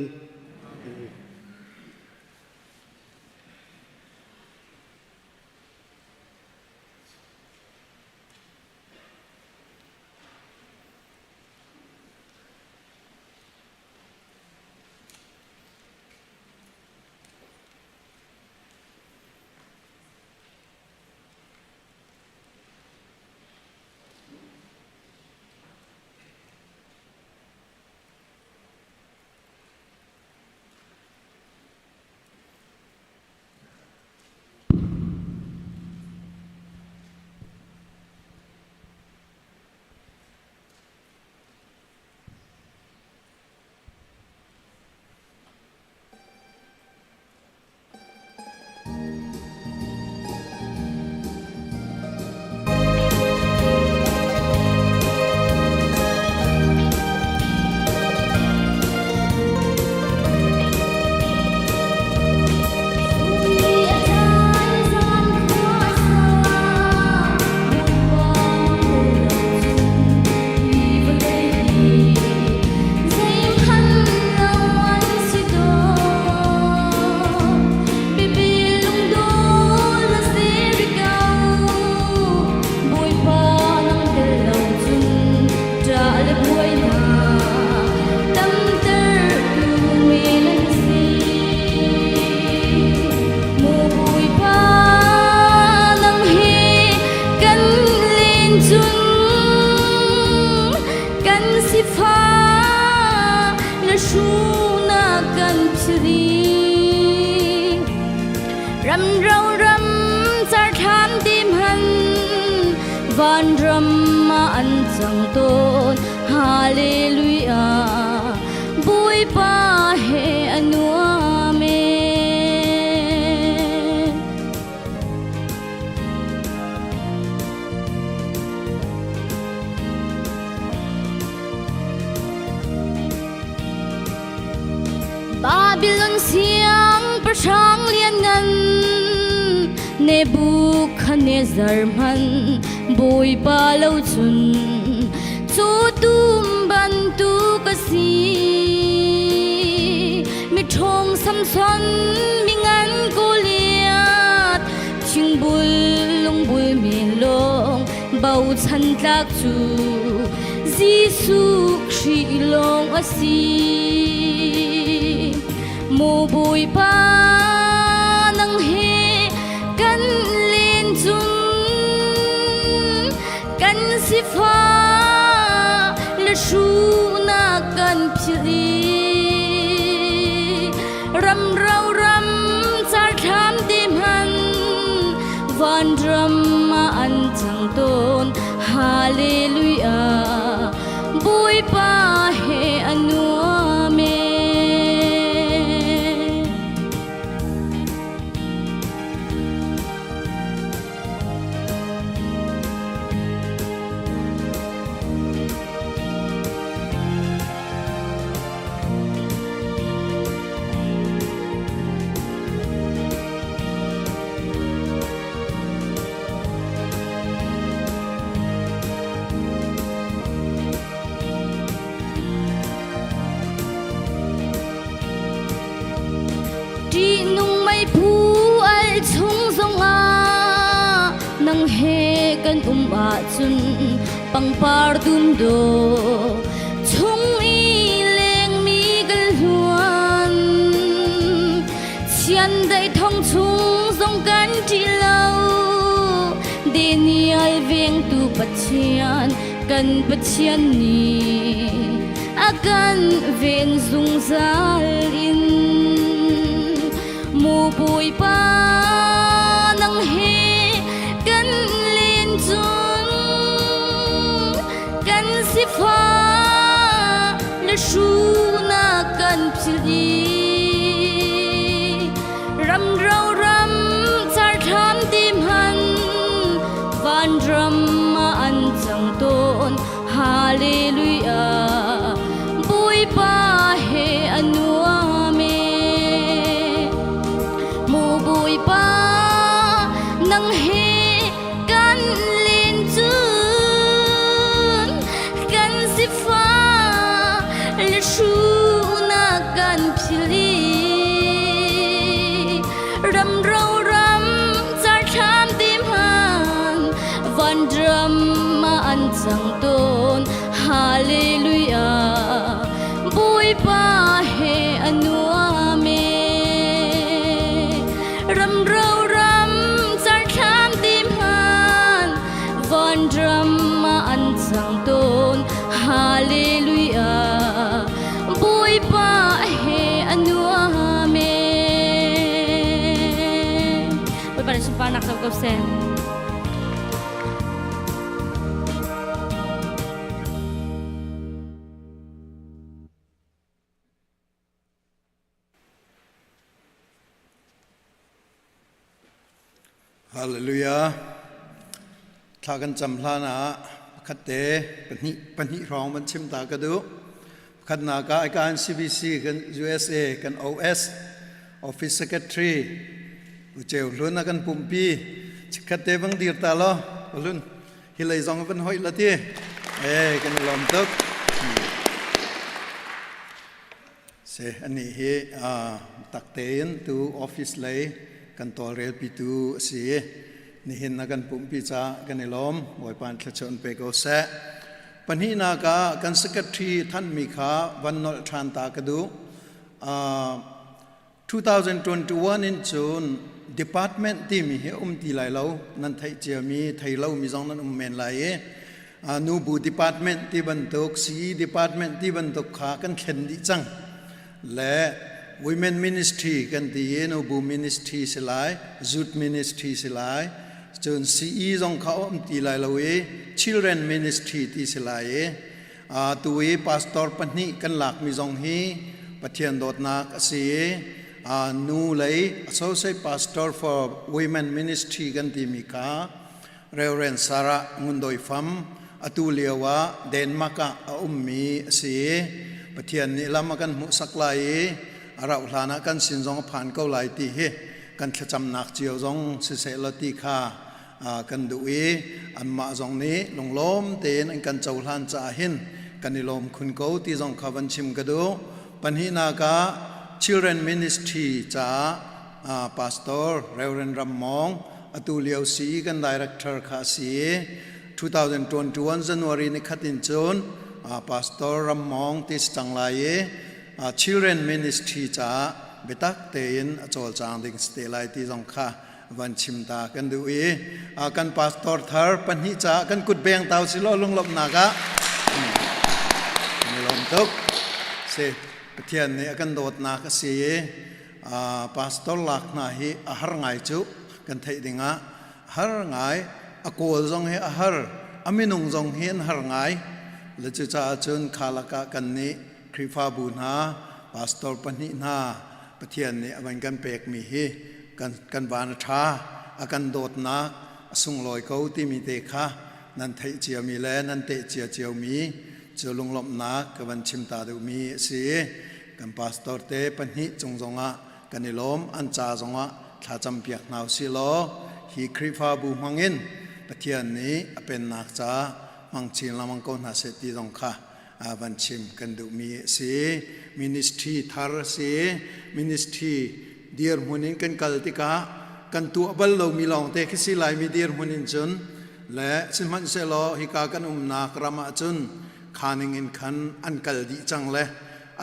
cun kan sifah na hrunak kan phiri. Ram ro ram carthlam ti hman vanram ah an cang tawn. Hallelujah Bawipa he a nuam e. Babylon siangpahrang lianngan Nebuchadnezzar hman Bawipa lo cun cu tum bantuk a si. Miṭhawng Samson mingan Goliath thingbul lungbul men lawng bochan tlak cu Jesuh Khrih lawng a si. Maw Bawipa nang he kan len cun kan sifah le hruhnak kan philh i ram ro ram carthlam te hman vanram ah an cang tawn. Hallelujah Bawipa he a nuam e. Ṭihnung meiphu al chung zongah nang he kan um ahcun pangpar dum dawh chung i lengmi kan hluan. Chiandeih thong chung zong kan ṭih lo. Daniel vengtu Pathian kan Pathian nih a kan ven zungzal in. Mu Bawipa nang he kan len cun kan sifah le hrunak kan philh i ram ro ram carthlam ti hman vanram ah an cang tawn. Hallelujah Bawipa he a nuam e. Mu Bawipa nang he kan len cun kan sifah le hruhnak kan philh i ram ro ram carthlam ti hman vanram ah an cang tawn. Hallelujah Bawipa he a nuam e. Ram ro ram carthlam ti hman vanram ah an cang tawn. Hallelujah Bawipa he a nuam e. Bawipa nih sunparnak co ko seh. Hallelujah. Thla kan cam hlan ah pakhat te pahnih pahnih hrawng van chim ta ka duh. Pakhatnak ah kan CBC kan USA kan OS Office Secretary U Ceu Hlun a kan pumpi chikkhat te bang dir ta lo Hlun hi lei zong van hoih la ti eh kan i lawm tuk. Si anih hi tak tein tu office lei kan tawlrelpitu a si i nihin na kan pumpi caah kan i lawm. Bawipa in thluachuah in pe ko seh. Pahnihnak ah kan secretary thanmi kha van nolh ṭhan ta ka duh. 2021 in cun Department timi hi um ti lai lo. Nan theih ciami, thei lomi zong nan um men lai i nubu department ti bantuk, CE department ti bantuk kha kan thlen dih cang. Le women ministry kan ti i nubu ministry si lai, youth ministry si lai, cun CE zong kha um ti lai lo i children ministry ti si lai i tu i pastor pahnih kan lakmi zong hi Pathian dawtnak a si i nu lei associate pastor for women ministry kan timi kha Reverend Sarah Ngundoi Fam atu lio ah Denmark ah a ummi a si i Pathian nih lam a kan hmuhsak lai i a rauh hlan ah kan sin zong a phan ko lai ti hi kan thlacamnak cio zong siseh law ti kha kan duh i anmah zong nih lunglawm tein an kan cohlan caah hin kan i lawm khun ko ti zong kha van chim ka duh. Pahnihnak ah Children Ministry caah Pastor Reverend Ram Mawng atu lio CE kan director kha a si i 2021 January ni khat in cun Pastor Ram Mawng ti si cang lai i Children Ministry caah biatak tein a cawlcang ding si te lai ti zong kha van chim ta kan duh i kan pastor thar pahnih caah kan kut beng tau si law lunglawmhnak ah kan i lawm tuk si. Pathian nih a kan dawtnak a si i pastor lak hna hi a har ngai cu kan theih dingah har ngai, a kawl zong hi a har, a minung zong hi an har ngai le cucaah cun kha lakah kan nih Khrihfabu hna pastor pahnih hna Pathian nih a van kan pekmi hi kan van a ṭha, a kan dawtnak a sunglawi ko timi te kha nan theih ciami le nan teh cia ciomi cu lunglawmhnak ka van chim ta duhmi a si. Kan pastor te pahnih cung zongah kan i lawm, an ca zongah thlacam piak hna usih law hi Khrihfabu hmangin Pathian nih a pennak ca hmang chin lengmang ko hna seh ti zong kha van chim kan duhmi a si. Ministry thar a si. Ministry dirhmun in kan kal tikah kan tuah bal lomi lawngte khi si laimi dirhmun in cun le sihmanhsehlaw hika kan umnak ram ah cun khaning in khan an kal dih cang le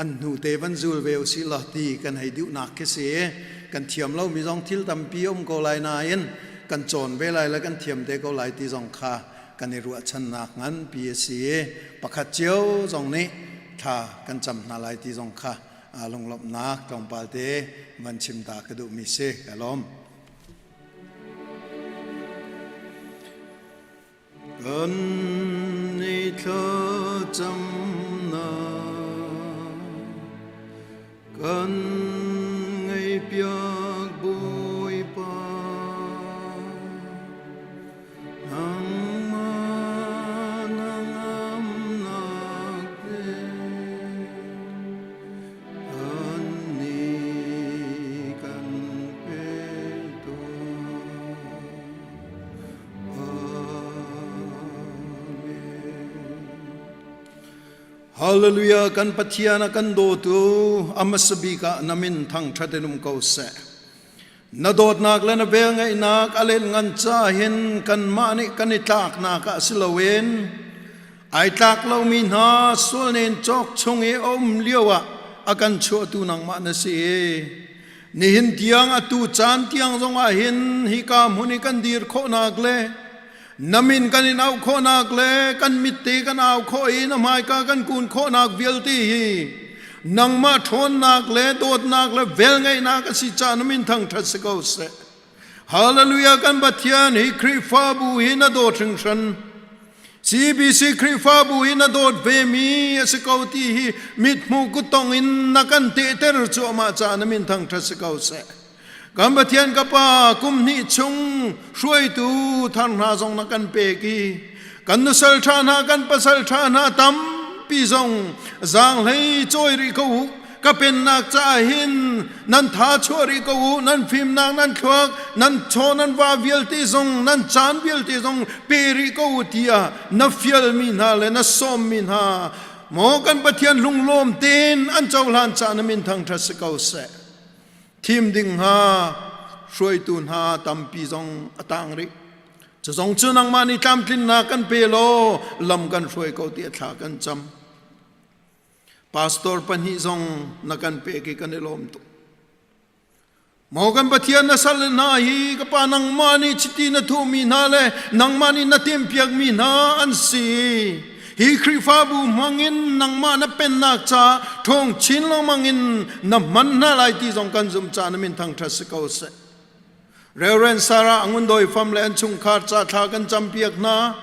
an hnu te van zul ve usih law ti kan hei duhnak khi si. Kan thiam lomi zong thil tampi um ko lai nain kan cawn ve lai le kan thiam te ko lai ti zong kha kan i ruahchannak nganpi a si i pakhat cio zong nih thla kan cam hna lai ti zong kha lunglawmhnak tlawmpal te van chim ta ka duhmi si. Ka lawm. Kan i thlacamnak kan ngaihpiak Bawipa. Nangmah hnangamnak pe kannih kan pe tuah. Amen. Hallelujah kan Pathian a kan dawtu a hmasa bik ah na min thangṭhat in um ko seh. Na dawtnak le na velngeihnak a lianngan ca hin kanmah nih kan i tlaknak ah si loin ai tlak lomi hna sualnen cawk chung i a um lio ah a kan chuahtu nangmah na si. Nihin tiang atu caan tiang zongah hin hika hmun i kan dir khawhnak le na min kan in auh khawhnak le kan mitte kan au khawh i na hmaika kan kun khawhnak vialte hi nangmah ṭhawnnak le dawtnak le velngeihnak a si caah na min thangṭhat si ko seh. Hallelujah kan Pathian hi Khrihfabu hi na dawt hringhran. CBC Khrihfabu hi na dawt ve mi a si ko ti hi mithmuh kuttong in na kan tehter cuahmah caah na min thangṭhat si ko seh. Kan Pathian ka Pa kum hnih chung hruaitu thar hna zong na kan pek i kan nusal ṭha hna kan pasal ṭha hna tampi zong zaanghlei cawi rih ko u. Ka pennak caah hin nan tha chuah rih ko u. Nan fimnak nan thluak nan chaw nan va vialte zong nan caan vialte zong pe rih ko u tiah na fialmi hna le na sawmmi hna maw kan Pathian lunglawm tein an cohlan caah na min thangṭhat si ko seh. Thim ding hnga hruaitu hna tampi zong a tang rih. Cu zong cu nangmah nih tlamtlinnak kan pe law lam kan hruai ko ti a thla kan cam. Pastor pahnih zong na kan pek i kan i lawm tuk. Maw kan Pathian na sal hna hi ka pa nangmah nih chiti na thuhmi hna le nangmah nih na timhpiakmi hna an si. Hi Khrihfabu hmangin nangmah na pennak ca ṭhawng chin lengmang in na hman hna lai ti zong kan zumh caah na min thangṭhat si ko seh. Reverend Sarah Ngun Doi Fam le an chungkhar ca thla kan campiak hna.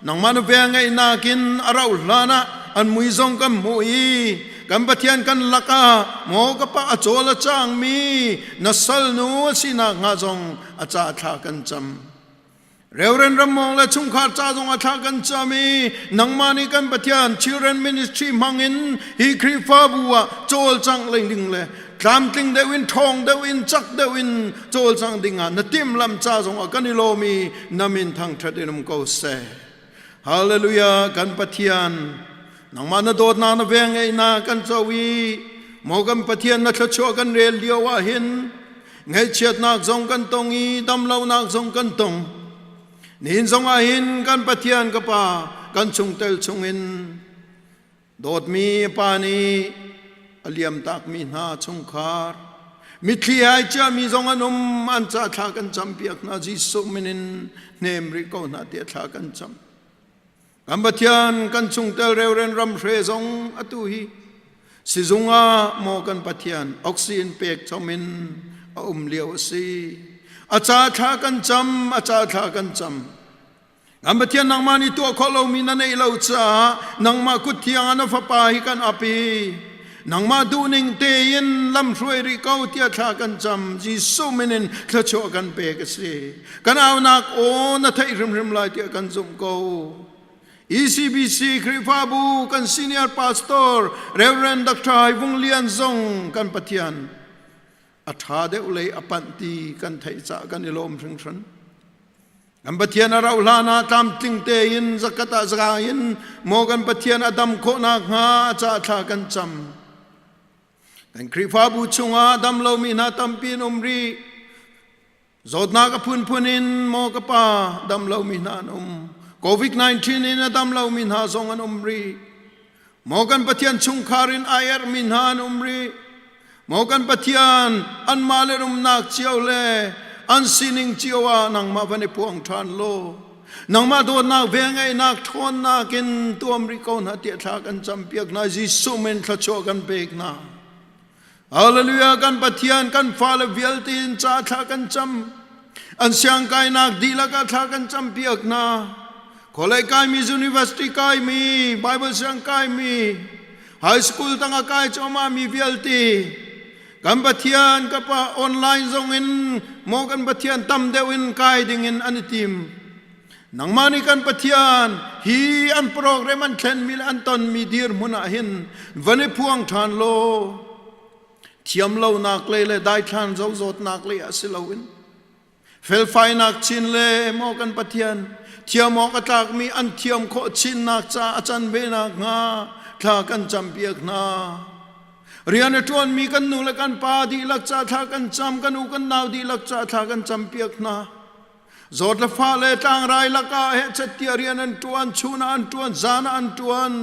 Nangmah na vel ngeihnak in a rauh hlan ah an mui zong kan hmuh i kan Pathian kan lakah maw ka pa a cawl a cangmi na salnu a sinak hnga zong a ca thla kan cam. Reverend Ramong le chungkhar ca zong a thla kan cam i nangmah nih kan Pathian Children Ministry hmangin hi Khrihfabu ah cawlcangh leng ding le tlamtling deuh in ṭhawng deuh in cak deuh in cawlcangh dingah na timhlamh ca zongah kan i lawm i na min thangṭhat in um ko seh. Hallelujah kan Pathian nangmah na dawtnak na vengeihnak kan co i maw kan Pathian na thluachuah kan rel lio ah hin ngaihchiatnak zong kan tong i damlonak zong kan tong. Nihin zong ah hin kan Pathian ka Pa kan chungtel chungin Dawtmi pa nih a liamtakmi hna chungkhar mitthli ai ciami zong an um an ca thla kan campiak hna Jesuh min in hnem rih ko hna tiah thla kan cam. Kan Pathian kan chungtel reuren ramhre zong atu hi sizung ah maw kan Pathian oxygen pek chom in a um lio a si. A ca thla kan cam, a ca thla kan cam. Kan Pathian nangmah nih tuah khawh lomi na neih lo caah nangmah kut thiang ah na fapa hi kan ap i nangmah duhning tein lamhruai rih ko tiah thla kan cam. Jesuh min in thluachuah kan pek a si. Kan aunak aw na theih hrimhrim lai tiah kan zumh ko. ECBC Khrihfabu kan senior pastor Reverend Dr. Hai Vung Lian zong kan Pathian a ṭha deuh lei a panh ti kan theih caah kan i lawm hringhran. Kan Pathian a rauh hlan ah tlamtling tein zakat ah zaka in maw kan Pathian a dam khawh nakhnga a ca thla kan cam. Kan Khrihfabu chungah dam lomi hna tampi an um rih. Zawtnak a phunphun in maw ka pa dam lomi hna an um. COVID-19 in a dam lomi hna zong an um rih. Maw kan Pathian chungkhar in ai erhmi hna an um rih. Maw kan Pathian anmah le umnak cio le an sining cio ah nangmah van i puang ṭhan law nangmah dawtnak velngeihnak ṭhawnnak in tuam rih ko hna tiah thla kan campiak hna Jesuh min thluachuah kan pek hna. Hallelujah kan Pathian kan fale vialte in ca thla kan cam an siangkainak dihlak ah thla kan campiak hna Khualei kaimi university kaimi Bible siang kaimi high school tangah kai cuahmah mi vialte kan Pathian ka pa online zong in maw kan Pathian tam deuh in kai ding in an i tim nangmah nih kan Pathian hi an program an thlenmi le an tonmi dirhmun ah hin van i phuang ṭhan law thiam lonak lei le daithlan zozawtnak lei ah si loin Felfainak chin le maw kan Pathian thiam awk a tlakmi an thiam khawh chinnak ca a can ve nakhnga thla kan campiak hna. Rian a ṭuanmi kan nu le kan pa dihlak ca thla kan cam, kan u kan nau dihlak ca thla kan campiak hna. Zawt le fa le tlangrai lakah hehchet tiah rian an ṭuan, chun ah an ṭuan, zan ah an ṭuan.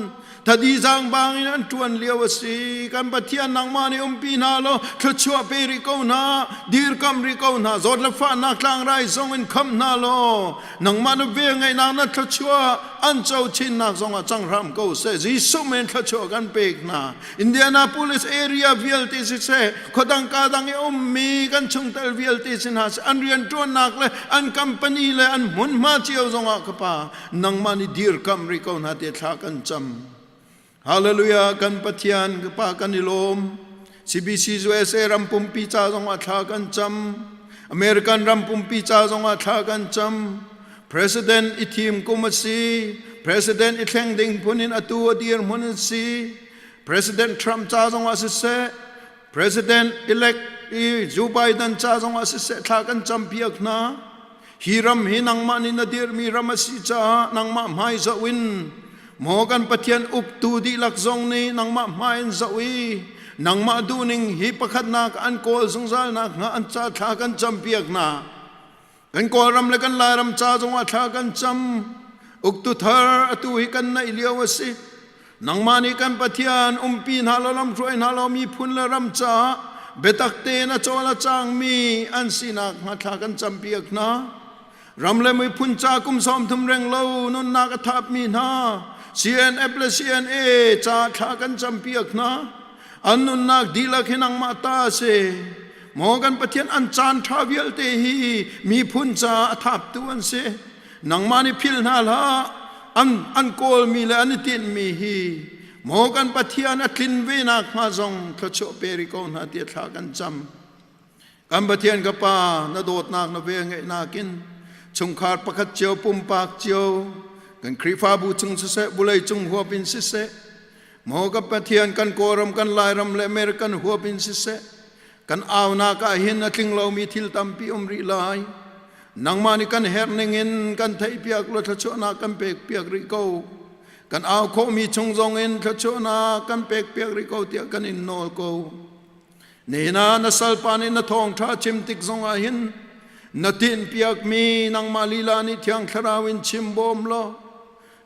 Thadi zaangbang in an ṭuan lio a si. Kan Pathian nangmah nih umpi hna law thluachuah pe rih ko hna, dirkamh rih ko hna, zawt le fahnak tlangrai zong in khamh hna law nangmah na vel ngeihnak na thluachuah an co chinnak zong ah cang hram ko seh. Jesuh men thluachuah kan pek hna. Indianapolis area vialte siseh, khuadang kadang i ummi kan chungtel vialte si hna seh, an rianṭuannak le an company le an hmunhma cio zong ah ka Pa nangmah nih dirkamh rih ko hna tiah thla kan cam. Hallelujah kan Pathian ka Pa kan i lawm. CBC USA ram pumpi ca zong ah thla kan cam. American ram pumpi ca zong ah thla kan cam. President i thim kum a si. President i thleng ding phun in atu a dir hmun a si. President Trump ca zong ah siseh, President elect i Joe Biden ca zong ah siseh thla kan campiak hna. Hi ram hi nangmah nih na dirhmi ram a si caah nangmah hmai zoh in maw kan Pathian uktu dihlak zong nih nangmah hmai in zoh i nangmah duhning hi pakhatnak an kawl zungzal nakhnga an ca thla kan campiak hna. Kan Kawlram le kan Lairam ca zongah thla kan cam. Uktu thar atu hi kan naih lio a si. Nangmah nih kan Pathian umpi hna law lamhruai hna law miphun le ram caah Biatak tein a cawl a cangmi an sinak hnga thla kan campiak hna. Ram le miphun ca kum 30 reng lo nunnak a thapmi hna CNF le CNA ca thla kan campiak hna. An nunnak dihlak hi nangmah ta a si. Maw kan Pathian an caan ṭha vialte hi miphun ca a thaptu an si. Nangmah nih philh hna hlah. An, an kawlmi le an i tinhmi hi maw kan Pathian a tlin ve nakhnga zong thluachuah pe rih ko hna tiah thla kan cam. Kan Pathian ka Pa, na dawtnak na vel ngeihnak in chungkhar pakhat cio pumpak cio kan Khrihfabu chung siseh vulei cung huap in siseh maw ka Pathian kan Kawlram kan Lairam le American huap in siseh kan aunak ah hin a tling lomi thil tampi um rih lai nangmah nih kan herh ning in kan theihpiak law thluachuahnak kan pekpiak rih ko kan au khawhmi chung zong in thluachuahnak kan pekpiak rih ko tiah kan in nawl ko Nena na salpa nih na thawngṭha chim tik zongah hin na tinhpiakmi nangmah lila nih Thiang Thlarau in chim bawm law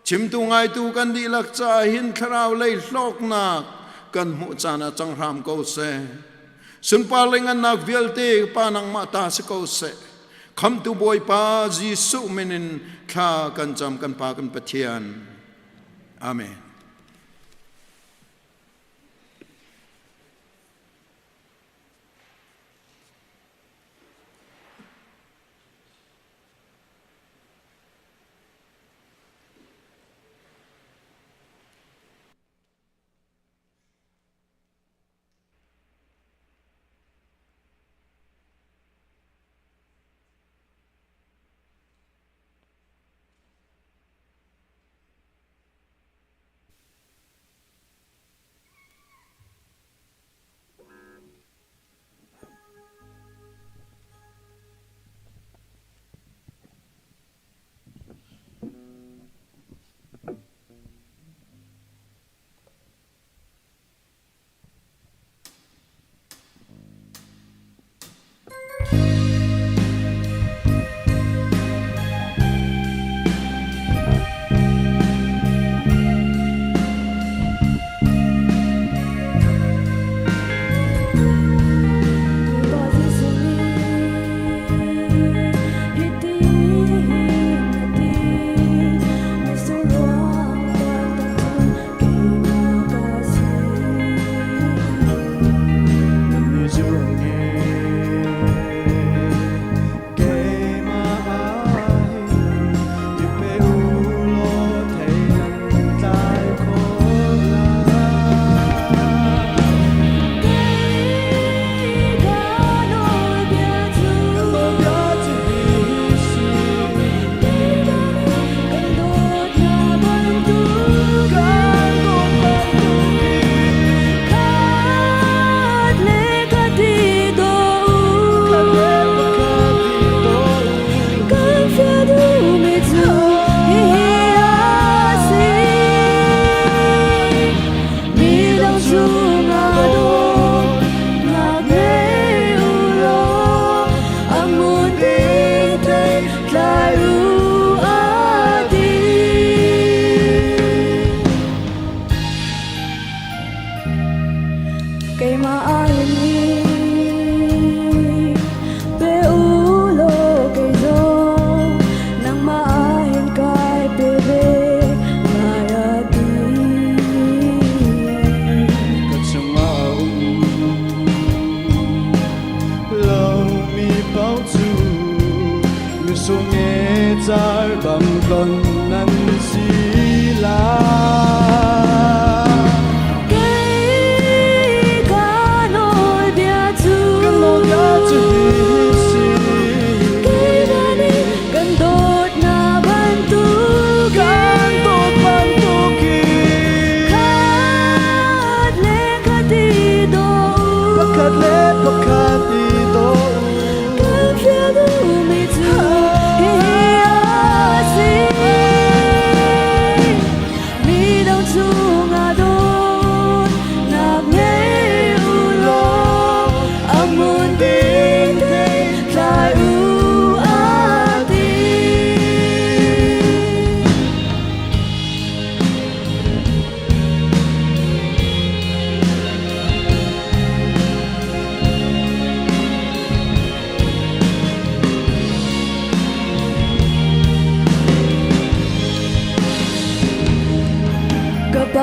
chimtu ngaitu kan dihlak caah hin thlarau lei hlawknak kan hmuh caan ah cang hram ko seh. Sunpar le ngannak vialte Pa nangmah ta si ko seh. Khamtu Bawipa Jesuh min in thla kan cam kan Pa kan Pathian. Amen.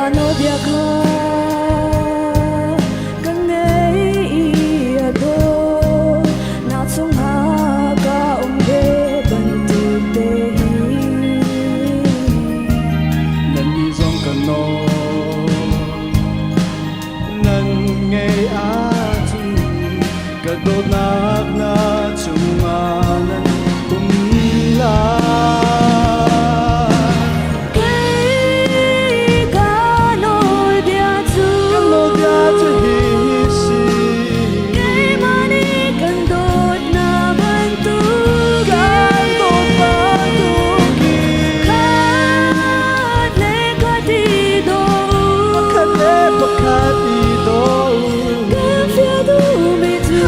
Nawlbia kha ka ngei i a dawt nak chungah ka um ve bantuk te hi. Nannih zong ka nawl nan ngei ahcun ka dawtnak na cungah nan um lai. Kei ka nawlbia cu Ka nawlbia cu hihi si. Keimah nih kan dawt na bantukin Kan dawt bantukin Khat le khat i daw u. Pakhat le pakhat i daw u. Kan fial duhmi cu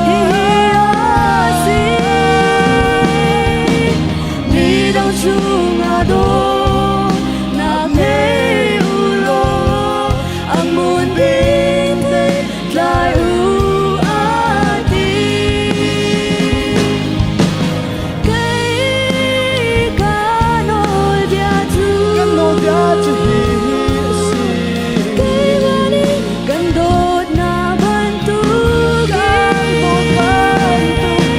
hihi a si. Midang cungah dawtnak ngei u law a hmun ding te tlai u a ti. Kei ka nawlbia cu Kan nawlbia cu hihi a si. Keimah nih kan dawtnak bantukin Kan dawt bantukin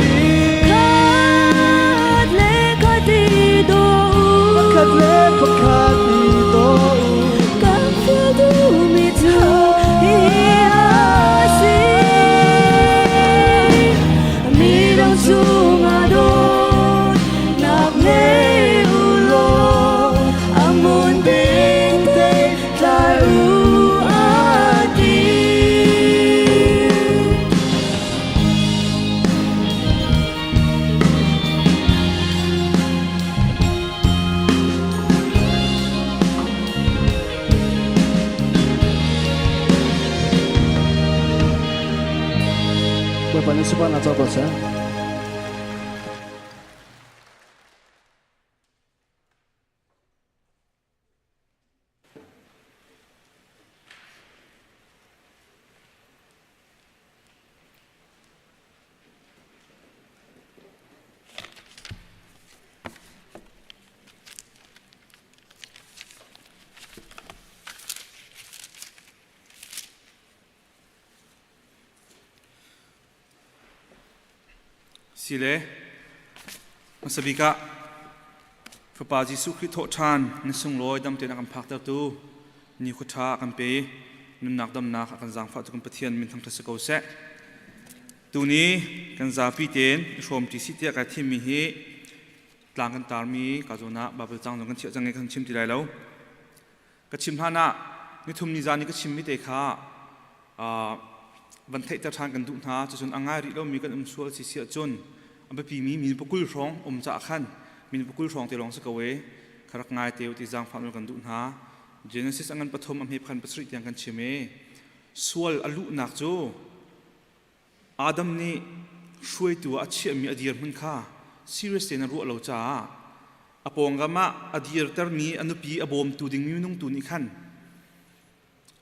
Khat le khat i daw u. Pakhat le pakhat i daw u. Kan fial duhmi cu hihi a si. Midang cungah dawtnak ngei u law a hmun ding te tlai u a ti. Bawipa nih sunparnak co ko seh. Sile, hmasa bik ah Fapa Jesuh Khrih thawhṭhan na sunglawi dam tein a kan phaktertu ni khua ṭha a kan pe nunnak damnak a kan zaangfah tu kan Pathian min thangṭhat si ko seh. Tuni kan zapi tein i hrawmṭi si tiah kai thimmi hi tlang kan tarmi ka zawn ah Bible cang zong kan chiah cang i kan chim ti lai lo. Ka chim hlan ah nithum ni zan i ka chimmi te kha van theihter ṭhan kan duh hna. Cucun a ngai rih lomi kan um sual si si ahcun a biapimi min pakul hrawng um caah khan min pakul hrawng te lawng si ko e kha rak ngai te u ti zaangfah nawl kan duh hna. Genesis a ngan pathum a hme phan pasarih tiang kan chim i sual a luhnak cu Adam nih hruaitu ah a chiahmi a dirhmun kha serious tein a ruah lo caah a pawngkam ah a dirtermi a nupi a bawmtu dingmi minung tu nih khan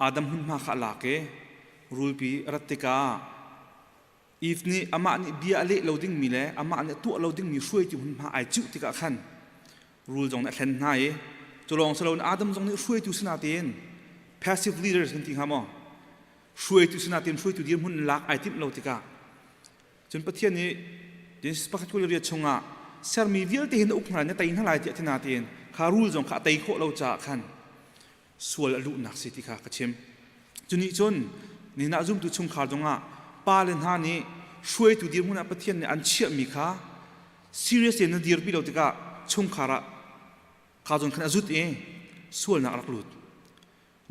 Adam hmunhma kha a lak i rulpi a rat tikah Eve nih amah nih bia a leh lo dingmi le amah nih a tuah lo dingmi hruaitu hmunhma ai cuh tikah khan rul zong nih a thlen hna i cu lawng si loin Adam zong nih hruaitu si natein passive leaders kan ti hnga maw hruaitu sinain hruaitu dirhmun lak ai timh lo tikah cun Pathian nih Genesis pakhat kul riat chungah sermi vialte hin na uk hna lai na tei hna lai tiah ti natein kha rul zong kha a tei khawh lo caah khan sual a luhnak si ti kha ka chim. Cu nih cun nihin ah zumtu chungkhar zongah pa le hna nih hruaitu dirhmun ah Pathian nih an chiahmi kha serious tein na dirpi lo tikah chungkhar ah kha zawn khan a zut i sualnak a rak lut.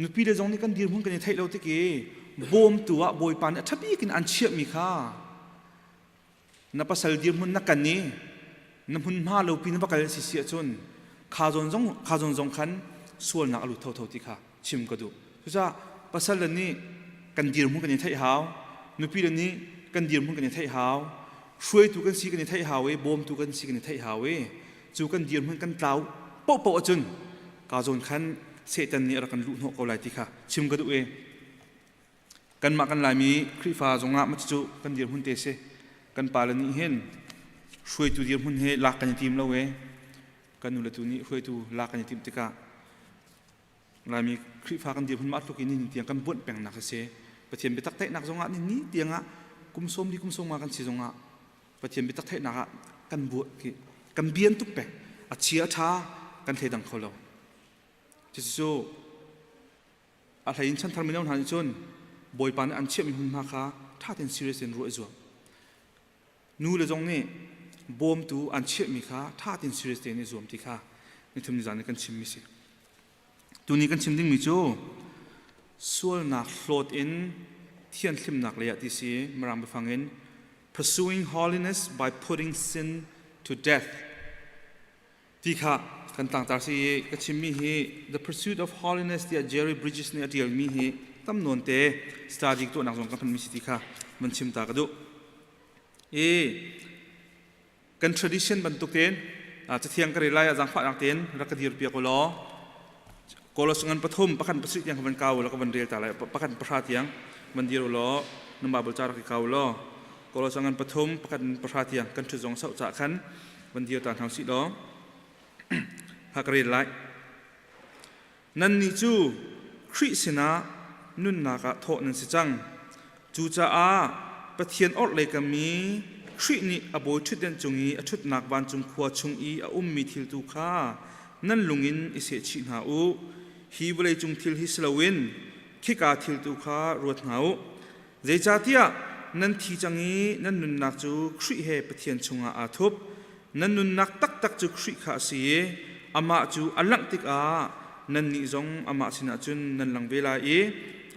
Nupi le zong nih kan dirhmun kan i theih lo tik i bawmtu ah Bawipa nih a ṭha bik in an chiahmi kha na pasal dirhmun na kan i na hmunhma lopi na va kal si si ahcun kha zawn zong kha zawn zong khan sualnak a lut thotho ti kha chim ka duh. Cucaah pasal le nih kan dirhmun kan i theih hau, nupi le nih kan dirhmun kan i theih hau, hruaitu kan si kan i theih hau i bawmtu kan si kan i theih hau i cu kan dirhmun kan tlau paohpaoh ahcun ka zawn khan Satan nih a rak kan luhhnawh ko lai ti kha chim ka duh i kanmah kan Laimi Khrihfa zongah ma cucu kan dirhmun te si kan pale nih hin hruaitu dirhmun he lak kan i tim lo e kan nu le tu nih hruaitu lak kan i timh tikah Laimi Khrihfa kan dirhmun mah tluk in ni tiang kan buanh pengnak a si. Pathian biatak theihnak zongah ni ni tiangah kum sawm li kum sawm nga kan si zongah Pathian biatak theihnak ah kan buah kan bian tuk peng. A chia a ṭha kan thleidang kho lo. Cucu a hlei in chanthar mino hna nih cun Bawipa nih an chiahmi hmunhma kha ṭha tein serious in ruah i zuam. Nu le zong nih bawmtu an chiahmi kha ṭha tein serious tein i zuam ti kha nithum nizan nih kan chimmi si. Tuni kan chim dingmi cu sualnak hlawt in thianhlimnak lei ah ti si Mirang biafang in pursuing holiness by putting sin to death ti kha kan tlangtar si i ka chimmi hi The Pursuit of Holiness tiah Jerry Bridges nih a ṭialmi hi tam nawn te study tuahnak zong ka hmanmi si ti kha van chim ta ka duh. I kan tradition bantuk tein cathiang ka rel lai ah zaangfahnak tein rak ka dir piak u law Kolos ngan pathum pakhat pasarih tiang ka van kau law ka van rel ta lai pakhat pahra tiang van dir u law nan Bible ca rak i kau law Kolos ngan pathum pakhat pahra tiang kan ṭhut zong sau cah khan van dir ta hna usih law ha ka rel lai nannih cu Khrih sinah nunnak ah thawh nan si cang cucaah Pathian orhlei kam i Khrih nih a bawi ṭhutdenh cung i a ṭhutnak vancung khua chung i a ummi thil tu kha nan lung in i sehchih hna u hi vawleicung thil hi si loin khika thil tu kha ruat hna u Zeicahtiah nan thi cang i nan nunnak cu Khrih he Pathian chungah aa thup. Nan nunnak taktak cu Khrih kha a si i amah cu a langh tikah nannih zong amah sinah cun nan lang ve lai i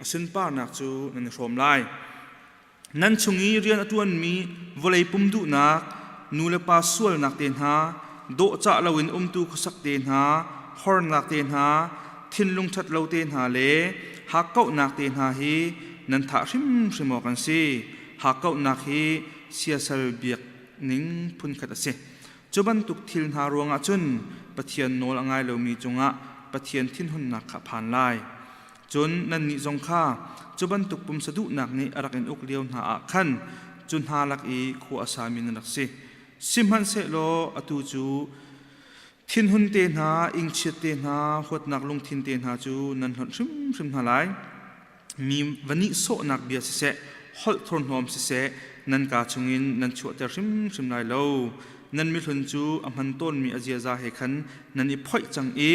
a sunparnak cu nan i hrawm lai. Nan chung i rian a ṭuanmi vawlei pum duhnak, nu le pa sualnak te hna, dawhcah loin umtu khuasak te hna, hornak te hna, thinlung ṭhat lo te hna le hakkauhnak te hna hi nan thah hrimhrim awk an si. Hakkauhnak hi siasal biak ning phunkhat a si. Cu bantuk thil hna ruangah cun Pathian nawl a ngai lomi cungah Pathian thinhunnak kha a phan lai. Cun nannih zong kha cu bantuk pumsa duhnak nih a rak in uk lio hna ah khan cu hna lak i khua a sami nan rak si. Sihmanhsehlaw atu cu Thinhun te hna, ingchiat te hna, huatnak lungthin te hna cu nan hlonh hrimhrim hna lai. Mi va nihsawhnak bia siseh, holh thurhnawm siseh, nan kaa chungin nan chuahter hrimhrim lai lo. Nan mihlun cu a hman tawnmi a ziaza he khan nan i phoih cang i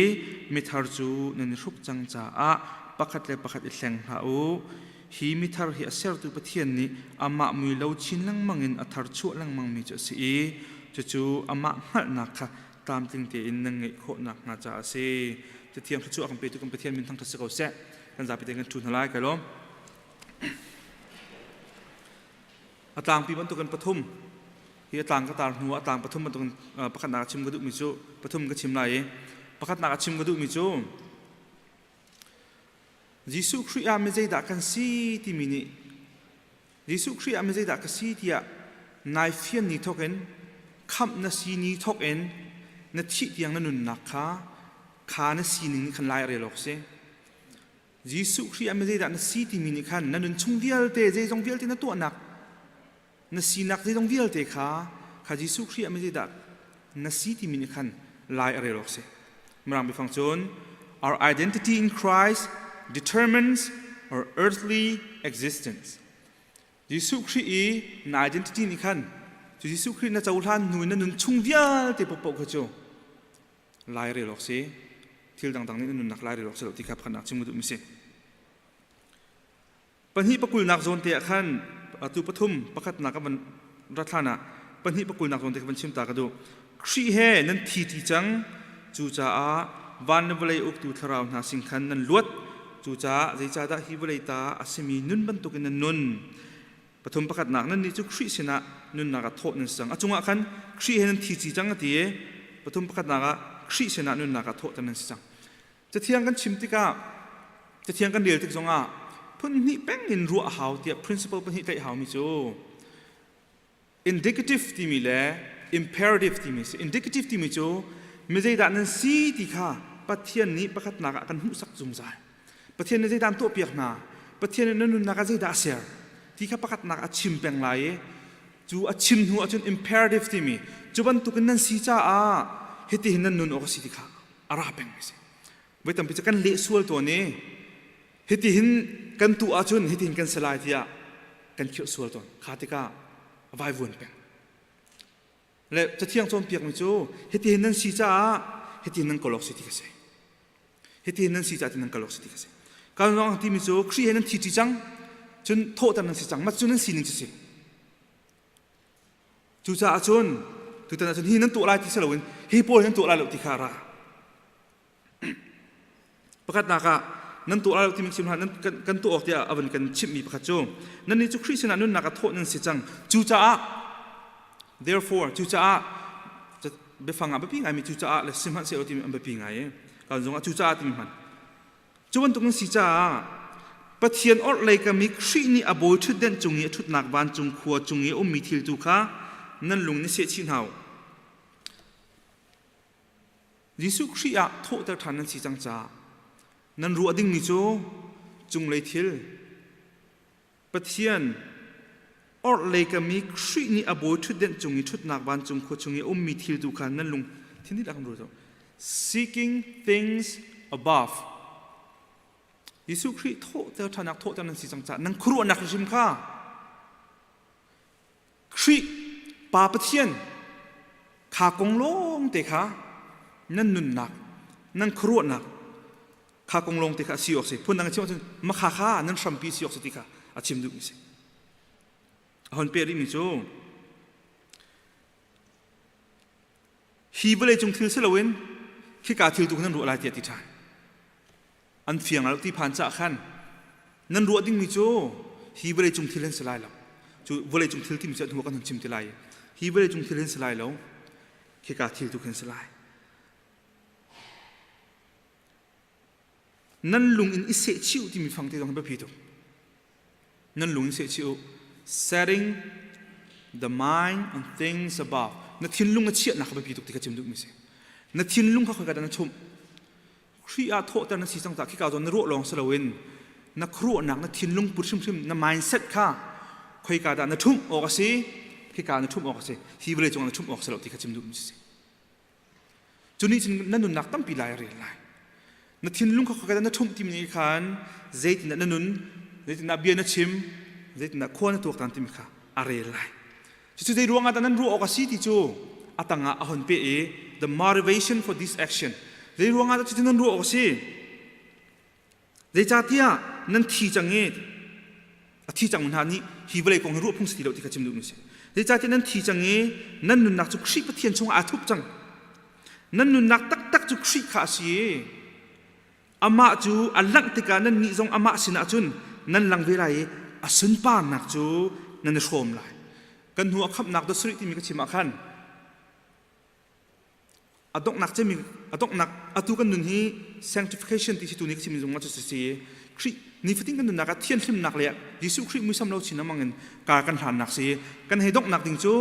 mithar cu nan i hruk cang caah pakhat le pakhat i hleng hlah u. Hi mithar hi a sertu Pathian nih amah mui lo chin lengmang in a thar chuah lengmangmi cu a si i cucu amah hngalhnak kha tlamtling tein nan ngeih khawh nakhnga caah a si. Cathiang thluachuah a kan petu kan Pathian min thangṭhat si ko seh. Kan zapi tein kan ṭhu hna lai kai lawm. A tlangpi bantukin pathum hi a tlang ka tar hnu ah a tlang pathum bantukin pakhatnak a chim ka duhmi cu pathum ka chim lai i pakhatnak a chim ka duhmi cu Jesuh Khrih ah mi zeidah kan si timi nih Jesuh Khrih ah mi zeidah ka si tiah nai fian ni thawk in khamh na si ni thawk in na thih tiang na nunnak kha kha na sining nih khan lai a rel awk si. Jesuh Khrih ah mi zeidah na si timi nih khan na nun chung vialte zeizong vialte na tuahnak na sinak zeizong vialte kha kha Jesuh Khrih ah mi zeidah na si timi nih khan lai a rel awk si. Mirang biafang cun our identity in Christ determines our earthly existence. Jesuh Khrih i na identity nih khan cu Jesuh Khrih na cohlan hnu na nun chung vialte paohpaoh kha cu lai rel awk si. Thil dangdang nih na nunnak lai rel awk si lo ti kha pakhatnak chim ka duhmi si. Pahnih pakulnak zawn te ah khan atu pathum pakhatnak a van rat hlan ah pahnih pakulnak zawn te ka van chim ta ka duh. Khrih he nan thi ṭi cang, cucaah van le vawlei uktu thlarau hna sin khan nan luat. Cucaah zeicahdah hi vawlei ta a simi nun bantukin nan nun? Pathum pakhatnak nannih cu Khrih sinah nunnak ah thawh nan si cang. A cungah khan Khrih he nan thi ṭi cang a ti i pathum pakhatnak ah Khrih sinah nunnak ah thawhter nan si cang. Cathiang kan chim tikah cathiang kan rel tik zongah phun hnih peng in ruah a hau tiah principle pahnih tlaih haumi cu indicative timi le imperative timi si. Indicative timi cu mi zeidah nan si ti kha Pathian nih pakhatnak ah kan hmuhsak zungzal. Pathian nih zeidah an tuahpiak hna, Pathian nih na nunnak ah zeidah a ser ti kha pakhatnak a chim peng lai i cu a chim hnu ahcun imperative timi cu bantukin nan si caah hitihin nan nun awk a si ti kha a ra peng mi si. Voi tampi cu kan leh sual tawn i hitihin kan tuah ahcun hitihin kan si lai tiah kan khirh sual tawn. Kha tikah a vaivuan peng. Le Cathiang cawnpiakmi cu hitihin nan si caah hitihin nan kal awk si ti ka si. Hitihin nan si caah nan kal awk si ti ka si. Kal ruang timi cu Khrih he nan thi ṭi cang, cun thawhter nan si cang, mat cu nan sining cu si. Cucaah cun tutan ahcun hi nan tuah lai ti si loin hi pawl nan tuah lai lo ti kha ra. Pakhatnak ah nan tuah lai lo timi chim hlah nan kan tuah awk tiah a van kan chimhmi pakhat cu nannih cu Khrih sinah nunnak a thawh nan si cang. Cucaah therefore cucaah biafang ah biapi ngaimi cucaah le sihmanhsehlaw timi an biapi ngai i kan zongah cucaah timi hman. Cu bantuk nan si caah Pathian orhlei kam i Khrih nih a bawi ṭhutdenh cung i a ṭhutnak vancung khua cung i a ummi thil tu kha nan lung nih sehchih hna u. Jesuh Khrih ah thawhter ṭhan nan si cang caah nan ruah dingmi cu cunglei thil Pathian orhlei kam i Khrih nih a bawi ṭhutdenh cung i ṭhutnak vancung khua chung i a ummi thil tu kha nan lung thin dihlak in ruat u. Seeking things above. Jesuh Khrih thawhter ṭhanak thawhter nan si cang caah nan khuaruahnak hrim kha Khrih Pa Pathian kha kong lawng te kha nan nunnak nan khuaruahnak kha kong lawng te kha a si awk si phundang in chim ahcun makha kha nan hrampi si awk si ti kha a chim duhmi si a hon peh rihmi cu hi vawlei cung thil si loin khika thil tu nan ruah lai tiah ti ṭhan an fiang lo ti phan cah khan nan ruah dingmi cu hi vawlei cung thil an si lai lo cu vawlei cung thil timi cu hnu kan hun chim ti lai hi vawlei cung thil an si lai lo khika thil tu khan si lai nan lung in i seh chih timi fang te zong biapi tuk nan lung in seh chih u setting the mind on things above na thinlung a chiahnak kha biapi tuk ti kha chim duhmi si na thinlung kha khoika dah na chumh Khrih ah thawhter na si cang ta khika zawn na ruah lawng si loin na khuaruahnak na thinlung put hrimhrim na mindset kha khoika dah na ṭhumh awk a si khika na ṭhumh awk a si hi vawlei cungah na ṭhumh awk si lo ti kha chim duhmi si cu nih cun na nunnak tampi lai a rel lai na thinlung kha khoika dah na ṭhumh timi nih khan zeitindah na nun zeitindah bia na chim zeitindah khua na tuaktan timi kha a rel lai Cucu zei ruangah dah nan ruah awk a si ti cu a tangah a hon peh i the motivation for this action zei ruangah dah cucu nan ruah awk a si zeicahtiah nan thi cang i a thi cang hna nih hi vawlei kong hi ruah phung si ti lo ti kha chim duhmi si zeicahtiah nan thi cang i nan nunnak cu Khrih Pathian chungah aa thup cang nan nunnak taktak cu Khrih kha a si i Amah cu a langh tikah nannih zong amah sinah cun nan lang ve lai i a sunparnak cu nan i hrawm lai. Kan hnu a khamhnak dot sarih timi ka chim ah khan a donghnak cemi a donghnak atu kan nun hi sanctification ti si tu ni ka chim zung cu si Khrih nifatin kan nunnak ah thianhlimnak le Jesuh Khrih muisam lo chin amang in kar kan hlannak si kan hei donghnak ding cu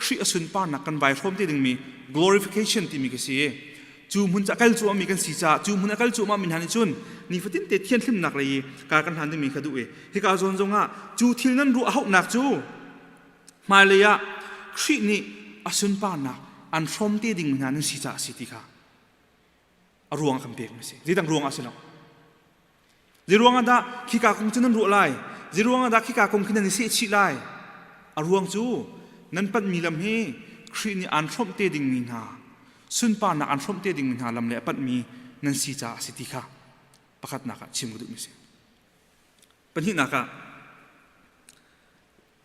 Khrih a sunparnak kan vai hrawm te dingmi glorification timi ka si Cu hmun cu a kal cuahmi kan si caah cu hmun a kal cuahmah mi hna nih cun nifatin te thianhlimnak lei i kar kan hlan dingmi kha duh i hika zawn zongah cu thil nan ruah hauhnak cu hmailei ah Khrih nih a sunparnak an hrawm te ding hna nan si caah a si ti kha a ruang kan pek mi si zeidang ruang ah si lo Zeiruang ah dah khika kong cu nan ruah lai? Zeiruang ah dah khika kong khi nan i sehchih lai? A ruang cu nan panhmi lam hi Khrih nih aan hrawmh te dingmi hna, sunparnak aan hrawmh te dingmi hna lam le a panhmi nan si caah a si ti kha pakhatnak ah chim ka duhmi a si. Pahnihnak ah,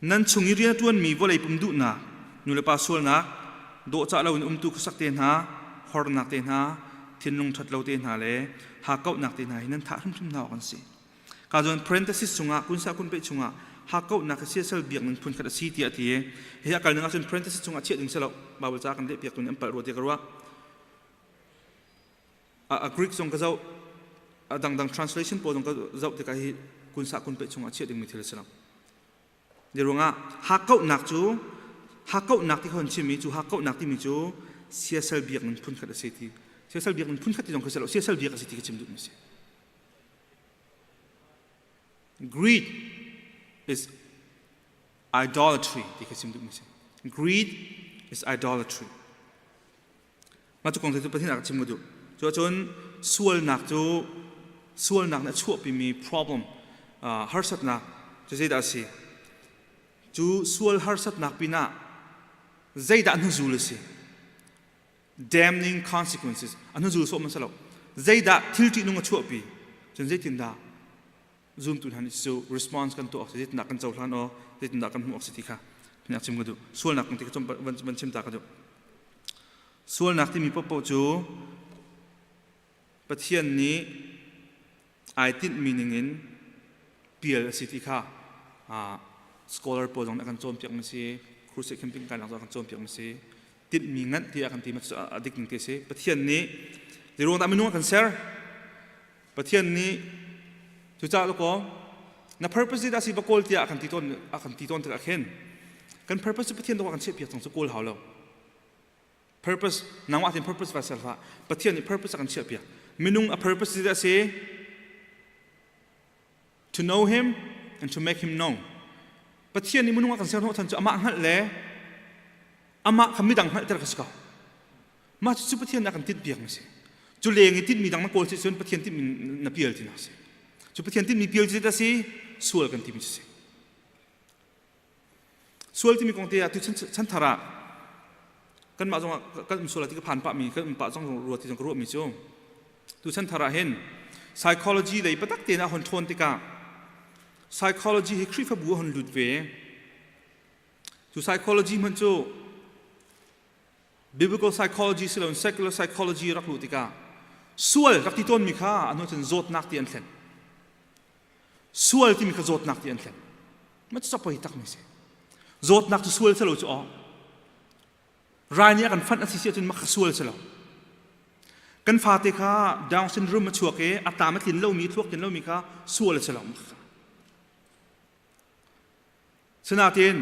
Nan chung i rian a ṭuanmi vawlei pum duhnak, nulepa sualnak, dawhcah loin umtu khuasak te hna, hornak te hna, thinlung ṭhat lo te hna le hakkauhnak te hna hi nan thah hrimhrim hna awk an si. Ka zawn parenthesis chungah kunsa kunpeh chungah hakkauhnak hi siasal biakning phun khat a si tiah a ti i hi a kal ning ahcun parenthesis chungah chiah ding si lo Bible ca kan lehpiak tu nih an palh rua tiah ka ruah. A Greek zong ka zoh a dangdang translation pawl zong ka zoh tikah hi kunsa kunpeh chungah chiah dingmi thil a si lo. Ruangah hakkauhnak cu hakkauhnak ti kha chimmi cu hakkauhnak timi cu siasal biakning phunkhat a si ti siasal biakning phunkhat ti zong kha si lo siasal biak a si ti ka chim duhmi si Greed is idolatry ti ka chim duhmi si Greed is idolatry Mah cu kong cu Pathian ah ka chim ka duh. Cu ahcun sualnak cu sualnak nih a chuahpimi problem harsatnak cu zeidah a si? Cu sual harsatnak pinah zeidah hnuzul a si? Damning consequences a hnuzul sawh man si lo. Zeidah thil ṭihnung a chuahpi? Cun zeitindah zumtu hna nih cu response kan tuah awk si zeitindah kan cohlan awk zeitindah kan hmuh awk si ti kha nak chim ka duh sualnak kong ti kha van chim ta ka duh sualnak timi paohpaoh cu Pathian nih ai tinhmi ningin pial a si ti kha scholar pawl zong nih a kan cawnpiak mi si crusade camping kai nak zong a kan cawnpiak mi si tinhmi nganh tiah kan ti a dik ning ti a si Pathian nih zeiruang dah minung a kan ser Pathian nih cucaah kaw na purpose dah si va kawl tiah a kan ti tawn a kan ti tawn tikah khin kan purpose cu Pathian dawh kan chiahpiak cang cu kawl hau lo purpose nangmah tin purpose va ser hlah Pathian nih purpose a kan chiahpiak minung a purpose dah si to know him and to make him known Pathian nih minung a kan ser hnawh chan cu amah hngalh le amah kha midang hngalhter ka si ko Mah cucu Pathian nih a kan tinhpiak mi si. Cu leng i tinhmi dang na kawl si cun Pathian tinhmi na pial ti nak si. Cu Pathian tinhmi pial cu a si sual kan timi cu si. Sual timi kong te ah tu chanthar ah kanmah zong ah kan um sual ti ka phan pah mi kan um pah zong rua ti zong ka ruah mi cu tu chanthar ah hin psychology lei patak te na hon ṭhawn tikah psychology hi Khrihfabu a hon lut ve cu psychology hmanh cu Biblical psychology si loin secular psychology rak luh tikah sual rak ti tawnmi kha a hnu cun zawtnak ti an thlen. Sual timi kha zawtnak ti an thlen. Ma cu poi takmi si. Zawtnak cu sual si lo cu aw. Rai nih a kan fanh a si si ahcun mah kha sual si lo. Kan fate kha Down syndrome a chuak i a tam a tlin lomi, thluak tlin lomi kha sual a si lo. Sinain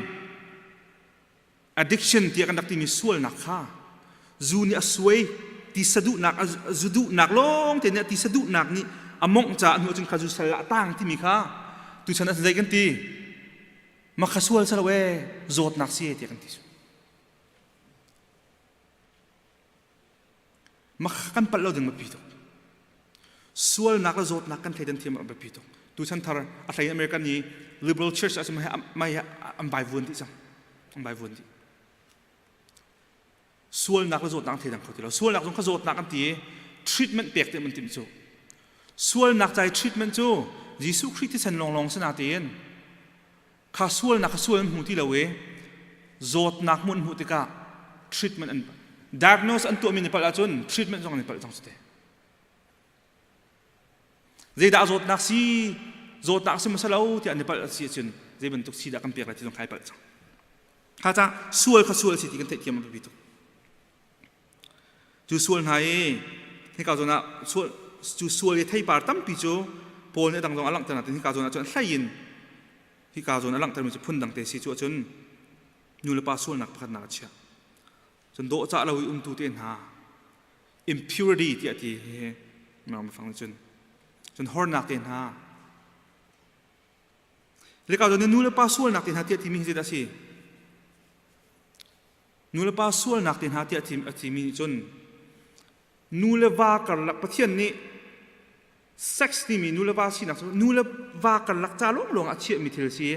addiction tiah kan rak timi sualnak kha zu nih a suai ti saduhnak zu duhnak lawng te nih ti saduhnak nih a mongh caah hnu cun kha zu sal ah tang timi kha tuchan ah zei kan ti ma kha sual salo e zawtnak si e tiah kan ti Mah kan palh lo ding biapi tuk. Sualnak le zawtnak kan thleidan thiam a biapi tuk. Tu chanthar a hlei American i liberal church ah mei an vai vuan dih cang. An vai vuan dih. Sualnak le zawtnak an thleidang kho ti lo. Sualnak zong kha zawtnak an ti i treatment pek te an timh cu. Sualnak ca i treatment cu Jesuh Khrih thisen lawnglawng si natein kha sualnak kha sual an hmu ti lo i zawtnak hmuh an hmuh tikah treatment an diagnose an tuahmi ni palh ahcun treatment zong an i palh cang cu te zeidah zawtnak si zawtnak si hmasa lo tiah an i palh si ahcun zei bantuk si dah kan pek lai ti zong kha i palh cang kha ca sual kha sual si ti kan theihthiam a biapi tuk Cu sual hna i hika zawn ah sual cu sual i theipar tampi cu Paul nih a dang zong a langhter nain hika zawn ah cun hlei in hika zawn a langhtermi cu phundang te si cu ahcun nu le pa sualnak pakhatnak a chiah. Cun dawhcah lo i umtu te hna impurity tiah ti hi mirang biafang nih cun cun hornak te hna Hika zawn i nu le pa sualnak te hna tiah timi hi zeidah a si? Nu le pa sualnak te hna tiah a timi nih cun nu le va karlak Pathian nih sex timi nu le va sinak cu nu le va karlak ca lawnglawng ah chiahmi thil si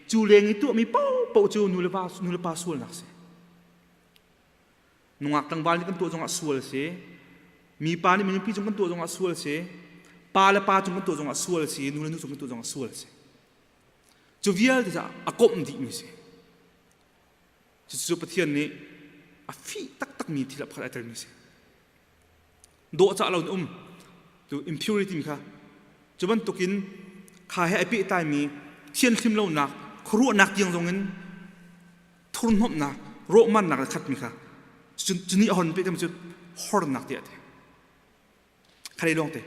cu leng i tuahmi paohpaoh cu nu le va nu le pa sualnak si nungak tlangval nih kan tuah zongah sual si mipa nih minupi cung kan tuah zongah sual si pa le pa cung kan tuah zongah sual si nu le nu cung kan tuah zongah sual si cu vialte cu a komh dihmi si Cucu Pathian nih a fih taktakmi thil ah pakhat ai telmi a si. Dawhcah lo in um tu impurity kha cu bantukin kha he ai pehtlaimi thianhlim lonak khuaruahnak tiang zong in thurhnawmhnak rawhmannak le khatmi kha cu nih a hon pehtlai cu hornak tiah a ti. Khalei lawng te.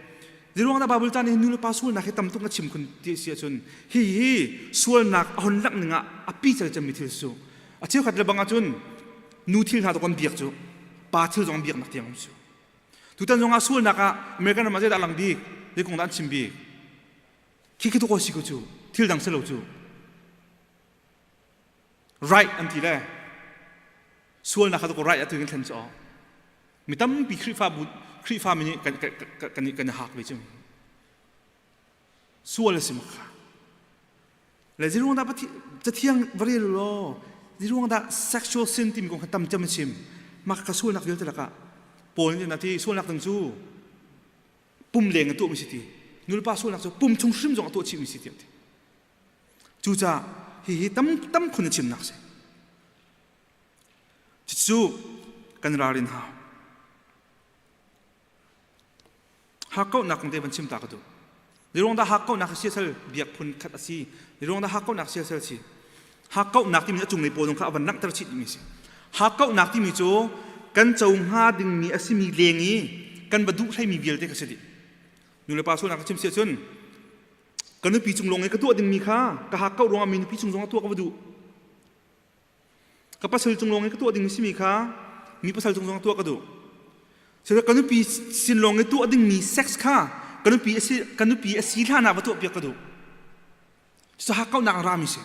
Ziruang dah Bible caan hi nu le pa sualnak hi tam tuk na chim khun ti si ahcun hi hi sualnak a hon langh ning ah a pi cal cemmi thil su. A cheukhat le bang ahcun nu thil hna to kan biak cu pa thil zong biaknak tiang um su. Tutan zong ah sualnak ah American ram ah zeidah lang bik zei kong dah an chim bik khi khi tu ko si ko cu thil dang si lo cu right an ti le sualnak kha tu ko right atu in thlen cu. Mi tampi Khrihfabu Khrihfami nih kan kan kan kan i hak ve cu. Sual a si mak kha. Le ziruang dah cathiang va rel law ziruang dah sexual sin timi kong kha tam cem chim. Mak ka sualnak vialte lakah Paul nih na ti sualnak dang cu pum leng a tuahmi si ti. Nulepa sualnak cu pum chung hrim zong a tuah chihmi si ti ti. Cucaah hihi tam tam khun a chimnak si. Cucu kan ralrin hau. Hakkauhnak kong te van chim ta ka duh. Zeiruang dah hakkauhnak hi siasal biak phun khat a si? Zeiruang dah hakkauhnak siasal si? Hakkauhnak timi a cunglei pawl zong kha a van langhter chih dihmi si. Hakkauhnak timi cu kan co hnga dingmi a simi leng i kan va duh hleimi vialte kha si dih. Nu le pa sualnak ka chim si ahcun ka nupi cung lawng i ka tuah dingmi kha ka hakkauh ruangah mi nupi cung zong a tuah ka va duh. Ka pasal cung lawng i ka tuah ding simi kha mi pasal cung zong tuah ka duh. Sile ka nupi sin lawng i tuah dingmi sex kha ka nupi a si ka nupi a si hlan ah va tuah piak ka duh. Cucu hakkauhnak a rami si.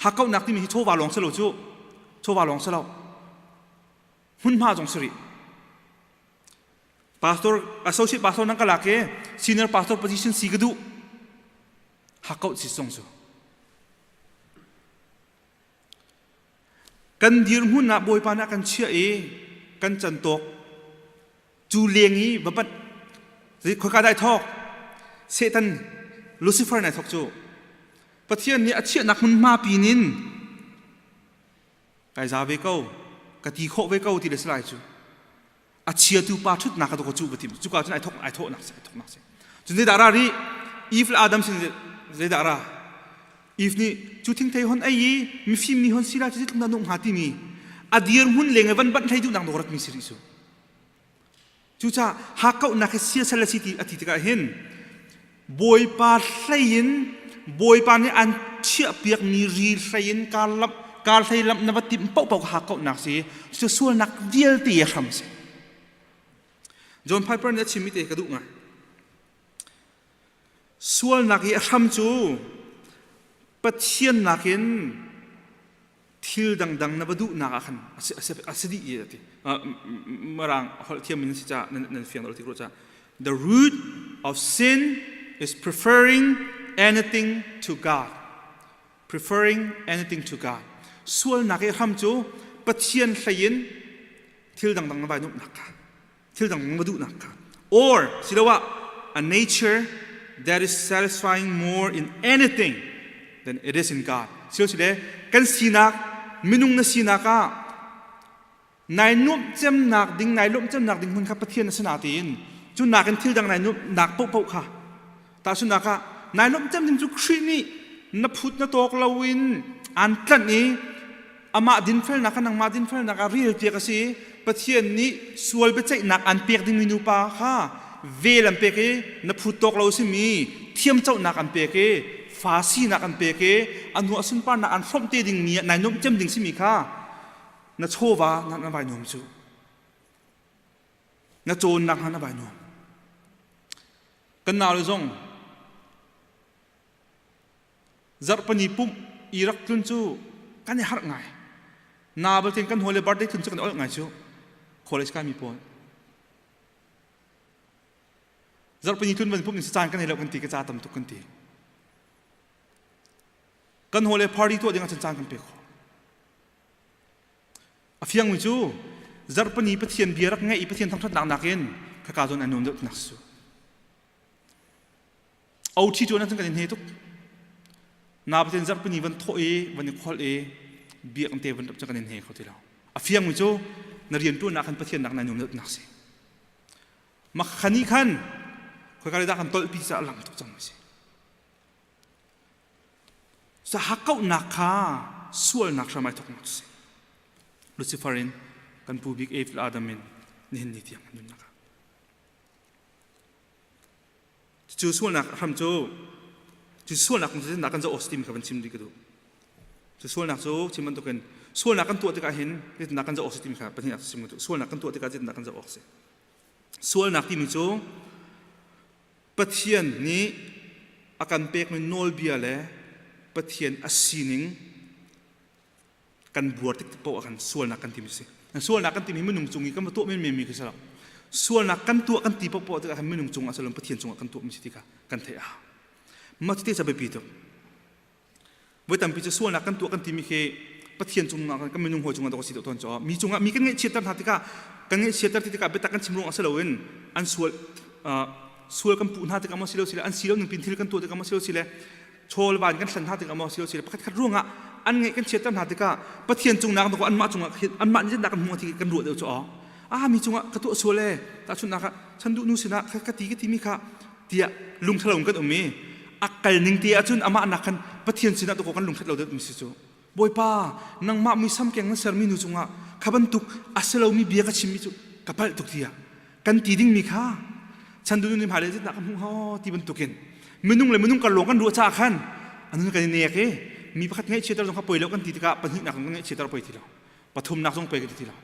Hakkauhnak timi hi chawva lawng si lo cu. Chawva lawng si lo. Hmunhma zong si rih. Pastor associate pastor nang ka lak i senior pastor position si ka duh. Hakkauh si zong cu. Kan dirhmun ah Bawipa nih a kan chiah i kan cantawk cu leng i va panh khoika dah ai thawk Satan Lucifer nih ai thawk cu Pathian nih a chiahnak hmunhma pin in kai za ve ko ka ti khawh ve ko ti le si lai cu a chiatu pa ṭhutnak ka cu va tim cuka cun ai thok ai thawhnak si ai thoknak si cun zeidah ra rih Eve le Adam sin zeidah ra Eve nih cu thingthei hon ei i mifim mi hon si lai cu zeitluk dah nung hnga timi a dirhmun leng i van banh hlei duhnak dawr ratmi si rih cu cucaah hakkauhnak hi siasal a si ti a ti tikah hin Bawipa hlei in Bawipa nih an chiahpiakmi ri hlei in kar lamh kar hlei lamh na va timh paohpaoh kha hakkauhnak si cu sualnak vialte a hram si John Piper nih a chimmi te ka duh ngai sualnak i a hram cu Pathian nakin thil dangdang na va duhnak ah khan a si dih i a ti mirang holh thiam in si ca nan fiang ti ca the root of sin is preferring anything to God preferring anything to God sualnak i hram cu Pathian hlei in thil dangdang na vai nuamhnak kha thil dang na duhnak kha or siloah a nature that is satisfying more in anything than it is in God silo kan sinak minung na sinak ah nai nuamh cemnak ding nai lawmh cemnak ding hmun kha Pathian a si na tiin cu nakin thil dang nai nuamh nak paohpaoh kha tahchunhnak ah nai lawmh cem ding cu Khrih nih na phut na tawk loin aan tlanh i amah dinfelnak kha nangmah dinfelnak ah rel piak a si Pathian nih sual biaceihnak aan pek dingmi nupa kha vel an pek i na phut tawk lo simi thiamcohnak an pek i fa sinak an pek i a hnu ah sunparnak an hrawmh te dingmi ah nai nuamh cem ding simi kha na chawva na na vai nuam cu na cawnnak hna na vai nuam Kan naule zong zarhpani pumh i rak tlun cu kan i harh ngai. Na balte kan hawi le birthday tlun cu kan olh ngai cu. College kai mi pawl. Zarhpani tlun van pumh ni caan kan hei lo kan ti ka ca tam tuk kan ti. Kan hawi le party tuah ding ah cun caan kan pe kho. A fiangmi cu zarhpini Pathian bia rak ngaih i Pathian thangṭhatnak nakin khaka zawn an nuam deuh tinak si. OT cu nan kan in he tuk. Na Pathian zarhpini van thawh i van i kholh i biak te van rap kan in he kho ti lo. A fiangmi cu na rian ṭuannak khan Pathian nak na nuam deuh tinak si. Makhani khan khoika le dah kan tolhpi caah lang tuk cang si. Hakkauhnak kha sualnak hram ai thawknak cu si. Lucifer in kan pu bik Eve le Adam in nihin ni tiang an nunnak ah. Cu sualnak hram cu cu sualnak kong cu kan zoh awk timi kha van chim dih ka duh. Cu sualnak cu chim bantukin sualnak kan tuah tikah hin zeitindah kan zoh awk si timi kha pahnih ah chim ka duh. Sualnak kan tuah tikah zeitindah kan zoh awk si. Sualnak timi cu Pathian nih a kan pekmi nawlbia le Pathian a sining Kan buar tik paoh ah kan sualnak kan timi si. Sualnak kan timi minung cung i kan va tuah menmen mi khi si lo. Sualnak kan tuah kan ti paohpaoh tikah khan minung cungah si lo Pathian cungah kan tuah mi si ti kha kan theih a hau. Mah cuti ca biapi tuk. Voi tampi cu sualnak kan tuah kan timi khi Pathian cungah kan minung hawi cungah dawh si deuh tawn cu mi cungah mi kan ngaihchiatter hna tikah kan ngaihchiatter ti tikah biatak kan chim ruang ah si loin an sual sual kan puh hna tikah maw si lo sile an si lo ning pin thil kan tuah tikah maw si lo sile chawl van kan hlan hna tikah maw si lo sile pakhat khat ruangah an ngaih kan chiatter hna tikah Pathian cung nak anmah cungah anmah nih kan hmuh ti kan ruah deuh cu ah mi cungah ka tuah sual e tahchunhnak ah chanduh nu sinah ka ti ka timi kha tiah lungthalo in kan um i a kal ning te ahcun amah nak khan Pathian sinah tu kan lungthat lo deuh mi si cu Bawipa nangmah muisam keng na sermi nu cungah kha bantuk a si lomi bia ka chimmi cu ka palh tuk tiah kan ti dingmi kha chandu nu nih hmailei zeitah ka hmuh hnga ti bantukin minung le minung karlawng kan ruah caah khan anun kan i nek i mi pakhat ngaihchiater zong kha poi lo kan ti tikah pahnihnak zong kan ngaihchiater poi ti lo pathumnak zong poi kan ti ti lo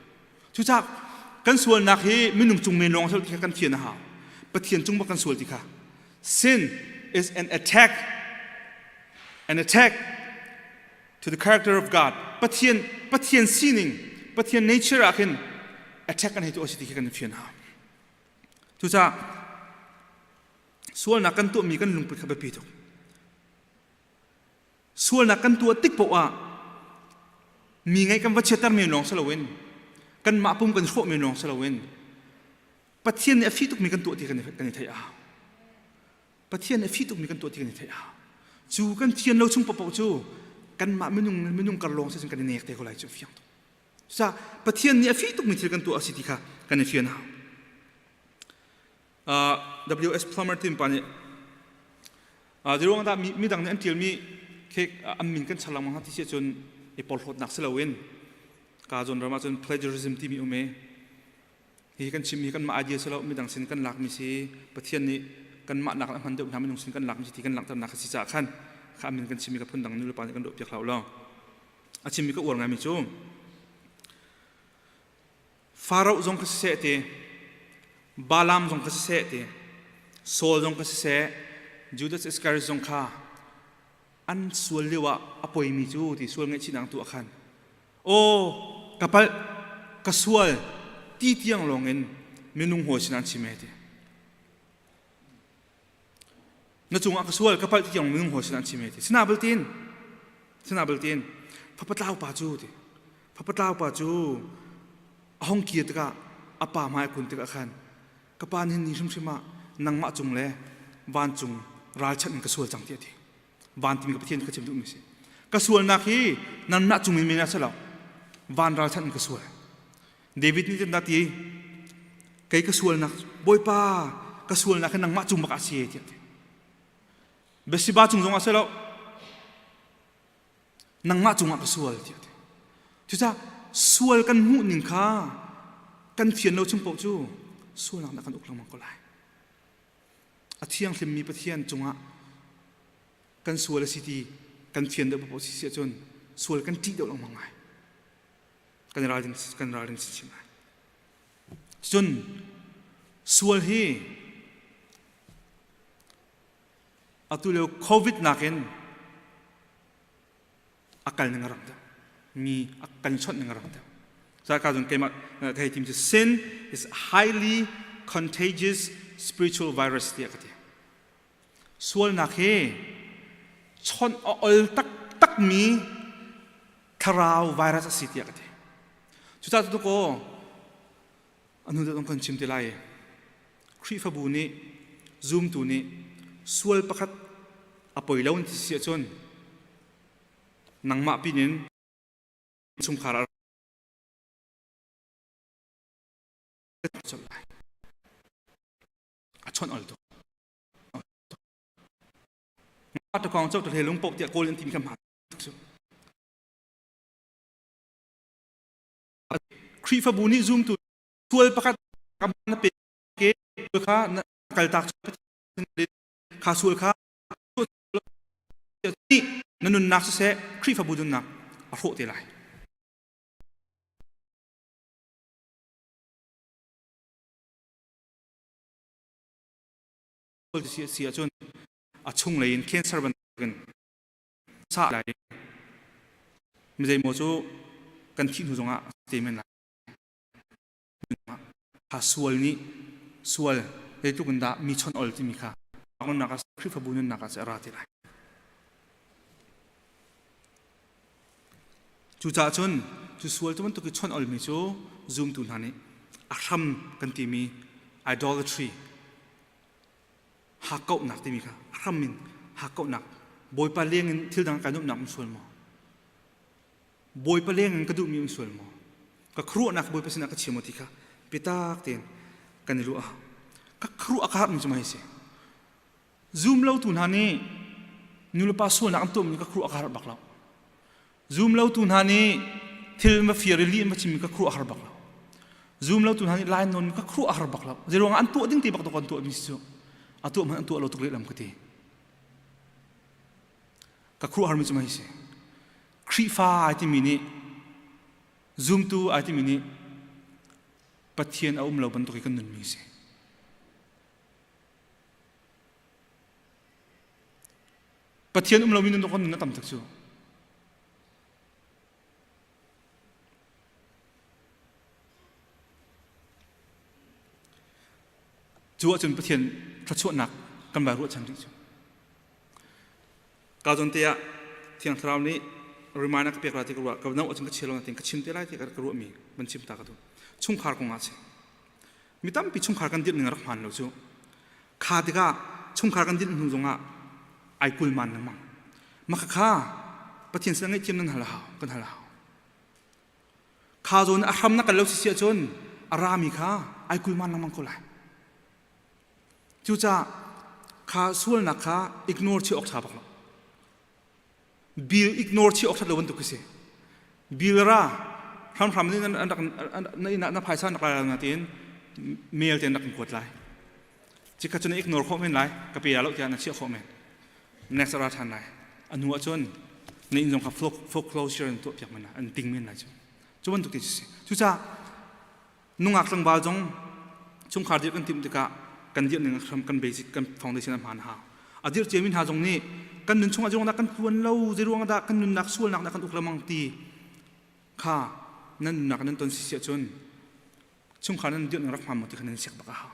cucaah kan sualnak hi minung cung men lawng ti kha kan thian a hau Pathian cung bak kan sual ti kha sin is an attack an attack to the character of God Pathian Pathian sining Pathian nature ah khin attack an hei tu a si ti khi kan fian hau cucaah sualnak kan tuahmi kan lungput kha biapi tuk sualnak kan tuah tik paoh ah mi ngaih kan va chiatter men lawng si loin kanmah pum kan hrawh men lawng si loin Pathian nih a fih tukmi kan tuah ti kan i theih a hau Pathian nih a fih tukmi kan tuah ti kan i theih a hau. Cu kan thian lo chung paohpaoh cu kanmah minung minung kar lawng si kan i nek te ko lai cu fiang tuk. Cucaah Pathian nih a fih tukmi thil kan tuah a si ti kha kan i fian a hau. W.S. Plummer tim pa nih Zeiruang dah midang nih an ṭialmi khi an min kan char lengmang hna ti si ahcun i porhlawtnak si loin ka zawn ram ahcun plagiarism timi um i Hi kan chimmi kanmah idea si lo midang sin kan lakmi si Pathian nih kanmah nak a hman deuh hna minung sin kan lakmi si ti kan langhternak a si caah khan kha min kan chimmi ka phundang nu le pa nih kan ruahpiak hlah law a chimmi ka uar ngaimi cu Pharaoh zong kha siseh ti Balaam zong kha siseh ti Saul zong kha siseh Judas Iscariot zong kha an sual lio ah a poimi cu ti sual ngaihchihnak tu ah khan aw ka palh ka sual ti tiang lawng in minung hawi sinah an chim e ti na cungah ka sual ka palh ti tiang minung hawi sinah an chim e ti sina bal tin sina bal tin fapatlau pa cu ti fapatlau pa cu a hong kir tikah a pa hmai kun tikah khan ka pa nih ni hrimhrim ah nangmah cung le vancung ralchanh in ka sual cang ti a ti van timi ka Pathian ka chim duhmi si ka sualnak hi nanmah cung in men a si lo van ralchanh in ka sual David nih cun ti kei ka sualnak Bawipa ka sualnak hi nangmah cung bak ah si tiah ti Besiba cung zong ah si lo nangmah cungah ka sual tiah ti cucaah sual kan hmuh ning kha kan fian lo chung paoh cu sualnak nih kan uk lengmang ko lai a thianghlimmi Pathian cungah kan sual a si ti kan fian deuh paoh si si ahcun sual kan ṭih deuh lengmang lai kan ralring kan ralring chinchin lai cun sual hi atu lio covid nakin a kal ning a rak deuh mi a kan chawnh ning a rak deuh Zaka cun keimah ka hei tim cu sin is highly contagious spiritual virus tiah ka ti sualnak hi chawnh a ol taktak mi thlarau virus a si tiah ka ti cucaah tu ko anu deuh kan chim te lai Khrihfabu nih zumtu nih sual pakhat a poi lo ti si ahcun nangmah pin in chungkhar a lai a chawnh ol tuk ta kong chau ta hle lung pok tiah kawl in tim kha ma Khrihfabu nih zumtu sual pakhat na pe ke kha na kaltak kha sual kha na nunnak siseh Khrihfabu nunnak a hrawh te lai. Si ahcun a chunglei in cancer bantukin sa lai. Mi zeimaw cu Kan thih hnu zongah te men lai. Kha sual nih sual zeitluk in dah mi chon ol timi kha nunnak ah Khrihfabu nunnak ah a ra te lai. Cucaah cun cu sual cu bantuk i chon olmi cu zumtu hna nih a hram kan timi idolatry hakkauhnak timi kha a hram in hakkauhnak Bawipa leng in thil dang kai nuamhnak um sual maw? Bawipa leng in ka duhmi um sual maw? Ka khuaruahnak Bawipa sinah ka chim maw ti kha biatak tein kan i ruah. Ka khuaruah ka harmi cu mah hi si. Zum lotu hna nih nulepa sualnak an tuahmi ka khuaruah ka har bak lo. Zum lotu hna nih thil va fir i lih in va chimmi ka khuaruah har bak lo. Zum lotu hna nih lai nawn ka khuaruah har bak lo. Zeiruangah an tuah ding te bak to kan tuahmi si cu. A tuah hmanh an tuah lo tuk lehlam ka ti. Ka khuaruahharmi cu mah hi si. Khrihfa ai timi nih zumtu ai timi nih Pathian a um lo bantuk i kan nunmi si. Pathian um lomi nun kan nun a tam tuk cu. Cu ahcun Pathian thluachuahnak kan vai ruahchan rih cu. Ka zawn te ah Thiang Thlarau nih remind a ka pek la ti ka ruah ka no ahcun ka chia lo natin ka chim te lai ti ka ruahmi van chim ta ka duh. Chungkhar kong ah si. Mi tampi chungkhar kan dirh ning a rak hmaan lo cu. Kha tikah chungkhar kan dirh hnu zongah ai kulman lengmang. Maka kha Pathian sin ngaihthiam nan hal hau, kan hal hau. Kha zawn a hram na kal lo si si ahcun a rami kha ai kulman lengmang ko lai. Cucaah kha sualnak kha ignore chih awk ṭha bak lo. Bill ignore chih awk ṭhat lo bantuk khi si. Bill ra hramhram nih na rak na inn ah na phaisa na rak lai na tiin mail tein rak in kuat lai. Cikhat cu na ignore khawh men lai, ka pe lo tiah na chiah khawh men. Next ra ṭhan lai. A hnu ahcun na inn zong kha foreclosure in tuah piak men lai, an ting men lai cu. Cu bantuk ti si. Cucaah nungak tlangval zong chungkhar dirh kan timh tikah kan dirh ning hram kan basic kan foundation a hmaan hau a dirh ciami hna zong nih kan nun chungah zeiruang dah kan tluan lo zeiruang dah kan nunnak sualnak dah kan uk lemang ti kha nan nunnak nan ton si ahcun chungkhar nan dirh ning rak hmaan maw ti kha nan siak bak a hau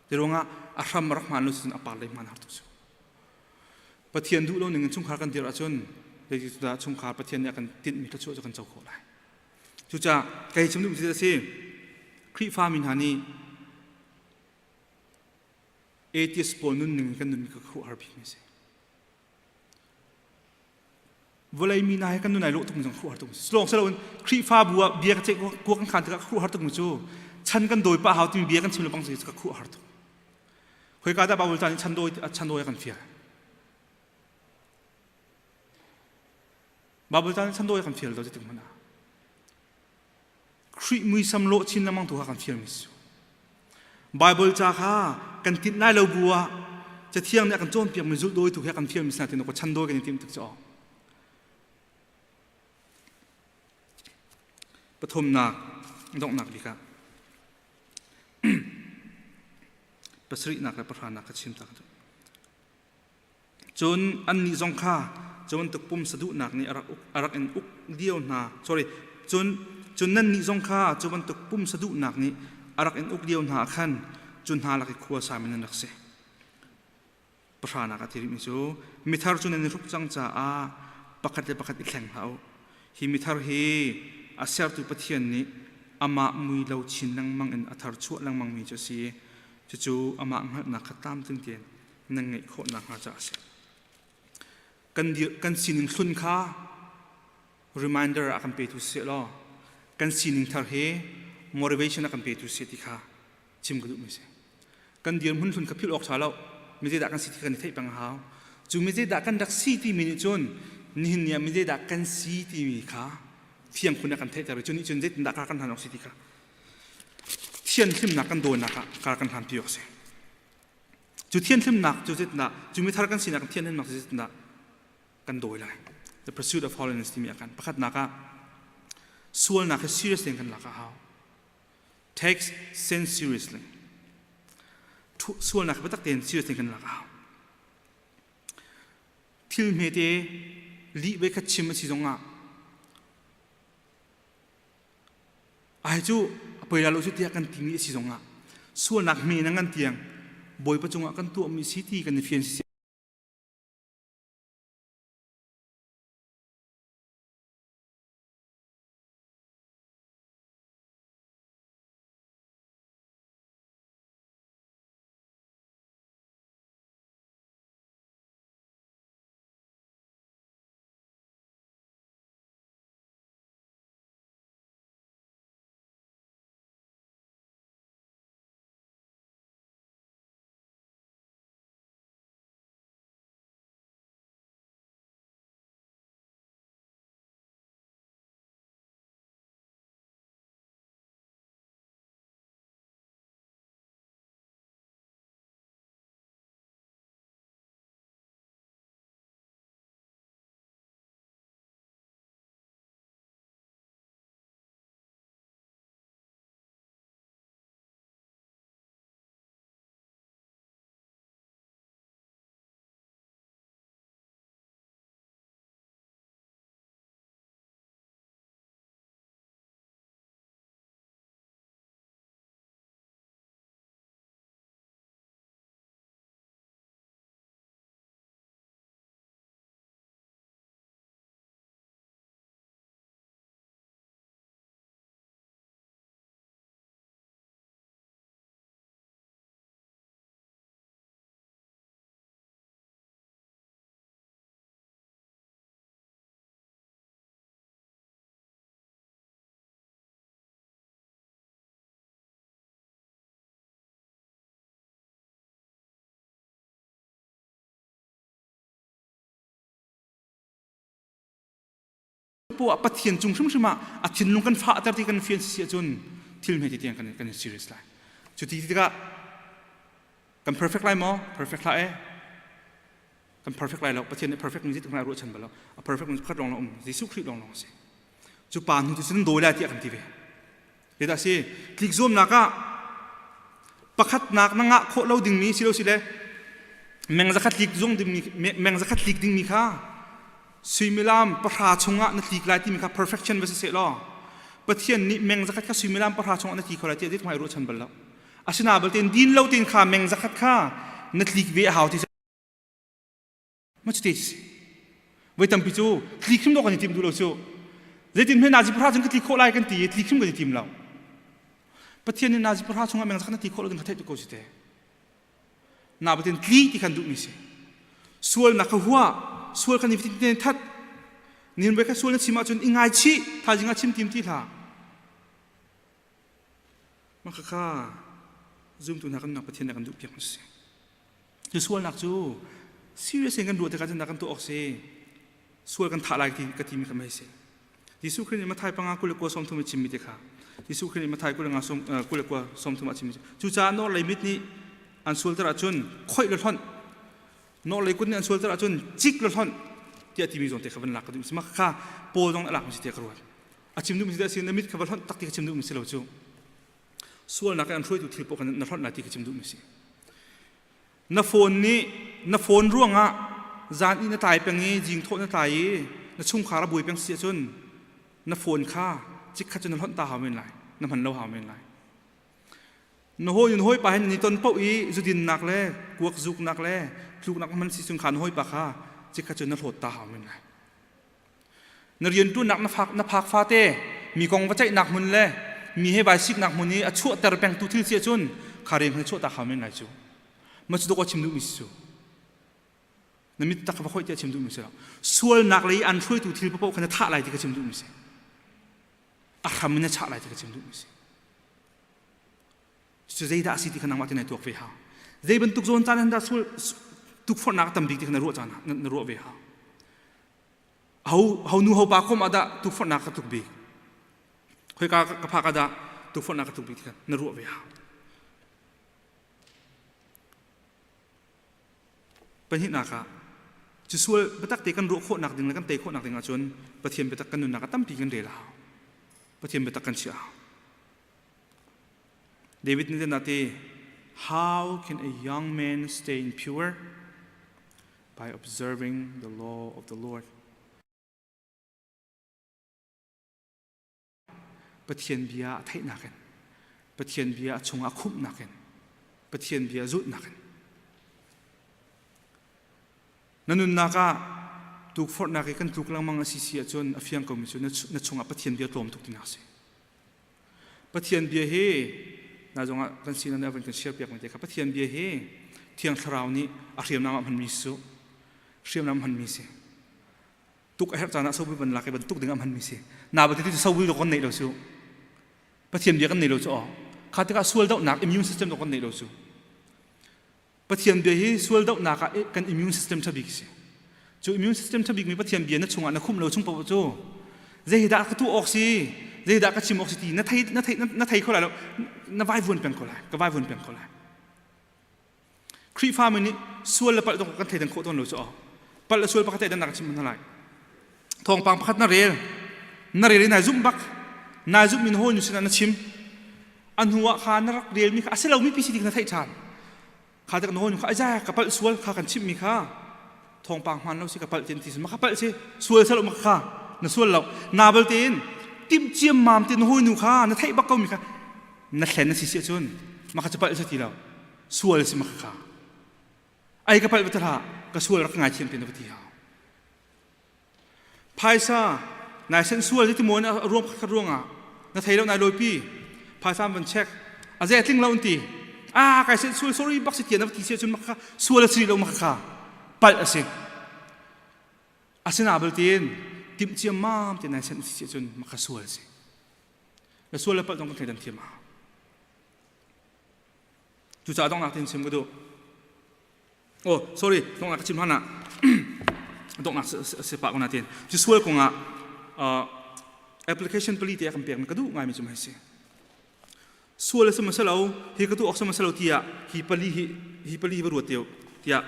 zeiruangah a hram rak hmaan lo cun a par lei hmaan har tuk cu Pathian duh lo ning in chungkhar kan dirh ahcun zeitindah chungkhar Pathian nih a kan tinhmi thluachuah cu kan co khawh lai Cucaah kei chim duhmi a si Khrihfami hna nih atheist pawl nunning in kan nunmi kha khuaruahhar bikmi a si. Vawlei mi hna he kan nun ai lawh tukmi zong khuaruahhar tukmi si. Lawng si loin Khrihfabu ah bia ka ceih kuak kan khan tikah khuaruahhar tukmi cu chan kan dawi pah hau timi bia kan chim le bang si ka khuaruahhar tuk. Khoika dah Bible ca nih chan dawi chan dawi a kan fial. Bible caan chan dawi kan fial do zeitik hmanh ah Khrih muisam lawh chin lengmang tu kha kan fialmi si. Bible ca kha kan tinh lai lo bu ah Cathiang nih a kan cawnpiakmi zulh dawi tu kha kan fialmi si na tin ko chan dawi kan i tim tik cu pathumnak donghnak bik ah pasarihnak le pahranak ka chim ta ka duh. Cun annih zong kha cu bantuk pumsa duhnak nih a rak, uk, a rak in uk lio hna. Sorry. Cun, cun nannih zong kha cu bantuk pumsa duhnak nih a rak in uk lio hna ah khan cu hna lak i khua sami nan rak si. Pahranak a ti rihmi cu mithar cu nan i hruk cang caah pakhat le pakhat i thleng hlah u. Hi mithar hi a sertu Pathian nih amah mui lo chin lengmang in a thar chuah lengmangmi cu a si i cucu amah hngalhnak kha tlamtling tein nan ngeih khawh nakhnga caah a si. Kan, kan sining hlun kha reminder a kan petu si law kan sining thar hi motivation a kan petu si ti kha chim ka duhmi si. Kan dirhmun hlun kha philh awk ṭha lo. Mi zeidah kan si ti kan i theih peng a hau. Cu mi zeidah kan rak si timi nih cun nihin ni ah mi zeidah kan si timi kha fiang khun a kan theihter i cu nih cun zeitindah kar kan hlan awk si ti kha thianhlimnak kan dawinak ah kar kan hlanpi awk si. Cu thianhlimnak cu zeitindah cu mithar kan sinak thianhlimnak cu zeitindah kan dawi lai. The pursuit of holiness timi ah khan pakhatnak ah sualnak hi serious tein kan lak a hau. Take sin seriously. Sualnak hi biatak tein serious tein kan lak a hau. Thil hmete lih ve khat chim a si zongah. Ai cu a poi la lo cu tiah kan timi a si zongah sualnak hme na ngan tiang Bawipa cungah kan tuahmi si ti kan i fian si. Poah Pathian cung hrimhrim ah a thinlung kan fahter ti kan fian si ahcun thil hme ti tiang kan kan serious lai. Cu ti tikah kan perfect lai maw? Perfect hlah eh. Kan perfect lai lo. Pathian nih perfect mi zeitik hmanh a ruahchan bal lo. A perfect mi pakhat lawng lawng um. Jesuh Khrih lawng lawng a si. Cu pa hnu cu cun dawi lai tiah kan ti ve. Zeidah si? Tlik zuamnak ah pakhatnak na ngah khawh lo dingmi si lo si le meng zakhat tlik zung dingmi meng zakhat tlik dingmi kha suimilam pahra chungah na tlik lai timi kha perfection va si seh law Pathian nih meng zakhat kha suimilam pahra chungah na tli kho lai tiah zeitluk ruahchan bal lo. Asina balte din lo tin kha meng zakhat kha na tlik ve a hau ti Ma cu te si. Voi tampi cu tli khim dawh kan i tim duh lo cu. Zeitin hme nazi pahra chung ka tli khawh lai kan ti i tli khim kan i tim lo. Pathian nih nazi pahra chungah meng zakhat na ti khawh lo ding kha theih tuk ko si te. Na batin tli ti kan duhmi si. Sual na ka hua, sual kan i tin that. Nin voi kha sual na chim ahcun i ngai chih, thaizing ah chim tim ti hlah. Mah kha zumtu hna kan nak Pathian nih kan duh piak si. Cu sualnak cu serious in kan ruah tikah cun kan tuah awk si. Sual kan thah lai ti ka timi kha mei si. Jesuh Khrih nih Matthai panga 29 sawm thum a chimmi te kha Jesuh Khrih nih Matthai 25 sawm 29 sawm thum a chimmi cucaah nawr lei mit nih an sualter ahcun khoih le hlonh nawr lei kut nih an sualter ahcun cik le hlonh tiah timi zawn te kha van lak ka duh si mah kha Paul zong a lak mi si tiah ka ruat a chim duhmi si na mit kha va hlonh tak ti ka chim duhmi si lo cu sualnak in an hruaitu thil paoh kha na hlonh lai ti ka chim duhmi si na phone nih na phone ruangah zan i na tlai peng i jing thawh na tlai i na chungkhar a buai peng si ahcun na phone kha chikkhat cu na hlonh ta hau men lai na hman lo hau men lai na hawi na hawipa hin ni ton paoh i zudinnak le kuak zuknak le tluknak hman si chung kha na hawipa kha chikkhat cu na hlawt ta hau men lai Na rianṭuannak na fak na phak fate mi kong va ceihnak hmun le mi he vai siknak hmun i a chuahter pengtu thil si ahcun kha rian kha na chuahtak hau men lai cu. Ma cu dawk chim duhmi si cu. Na mit tak va khoih tiah chim duhmi si lo. Sualnak lei an hruaitu thil paoh kha na thah lai ti ka chim duhmi si. A hram in na chah lai ti ka chim duhmi si. Cu zeidah a si ti kha nangmah te nai tuak ve hau. Zei bantuk zawn caan hin dah sual tukforhnak a tam bik ti kha na ruah caan na ruah ve hau. Ho nu ho pa kom ah dah tukforhnak ka tuk bik khoika ka phak ah dah tukforhnak ka tuk bik ti kha na ruah ve hau pahnihnak ah cu sual biatak te kan ruah khawhnak ding le kan tei khawhnak ding ahcun Pathian biatak kan nunnak ah tampi kan rel a hau Pathian biatak kan chiah a hau David nih dah ti how can a young man stay in pure by observing the law of the Lord. Pathian bia a theihnak in Pathian bia a chungah khumhnak in Pathian bia zulhnak in Na nunnak ah tukforhnak i kan tluk lengmang a si si ahcun a fiang komi cu na chungah Pathian bia tlawm tuk tinak a si. Pathian bia hi na zongah kan sinah nih a van kan share piakmi te kha Pathian bia hi Thiang Thlarau nih a hriamnam ah hmanmi si hriamnam hmanmi si. Tuk a herh caan ah sobul van lak i bantuk ding ah hmanmi si. Na ba ti cu sobul kan neih lo su. Pathian bia kan nei lo cu aw. Kha tikah sual dohnak immune system kan nei lo su. Pathian bia hi sual dohnak ah kan immune system ṭha bik si. Cu immune system ṭha bik mi Pathian bia na chungah na khumh lo chung paoh cu zeidah ka tuah awk si, zeidah ka chim awk si ti na thei na thei na thei kho lai lo, na vaivuan peng ko lai, ka vaivuan peng ko lai. Khrihfa mi nih sual le palh dong kan theidan khawh tawn lo cu aw. Palh le sual pakhat te dan nak chim hna lai. Thawngpang pakhat na rel, na rel i nai zumh bak, nai zumh min hawi nu sinah na chim. A hnu ah kha na rak relmi kha a si lomi pi si ti na theih ṭhan. Kha tak na hawi nu kha aiza ka palh sual kha kan chimhmi kha thawngpang hmaan lo si ka palh tin ti si ma ka palh si sual salo ma kha na sual lo na bal tein timh ciammam te na hawi nu kha na theih bak ko mi kha na thlen na si si ahcun ma kha cu palh si ti lo sual si ma kha ai ka palh va hlah ka sual rak ngai thiam te na va ti hau Phaisa nai sen sual ti maw na ruang khat ruangah na thei lo nai lawipi phaisa van check a ze tling lo ti a kai sen sual sorry bak si tian na ti sia cun makha sual a si lo makha palh a si asina bal tin tim chiam mam ti nai sen si sia cun makha sual si na sual le palh dong kan thei dan thiam a cucaah dongnak tin sim ka duh Oh, sorry, donghnak ka chim hlan ah donghnak si pah ko na tin. Cu sual kongah application pali te kan pek mi ka duh ngai mi cu mai si. Sual a si masalo, hi ka tu ok si masalo tiah hi pali hi hi pali va ruat teu tiah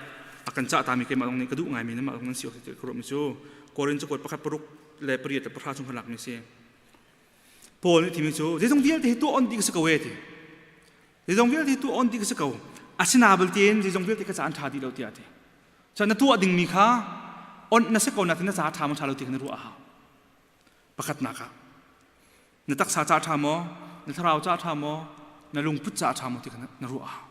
a kan cah ta mi keimah dong nih ka duh ngai mi na mah dong nan si ok ka ruat mi cu Korin cakuat pakhat paruk le pariat le pahra chung kan lak mi si. Paul nih timi cu zeizong vialte hi tuah on dih ka si ko e ti. Zeizong vialte hi tuah on dih ka si ko. Asina belte zeizong vialte ka ca an ṭha dih lo tiah a ti. Cun na tuah dingmi kha on na si ko natin na ca ṭha maw ṭha lo ti kha na ruah a hau. Pakhatnak ah na taksa ca ṭha maw, na thlarau ca ṭha maw, na lungput ca ṭha maw ti kha na ruah a hau.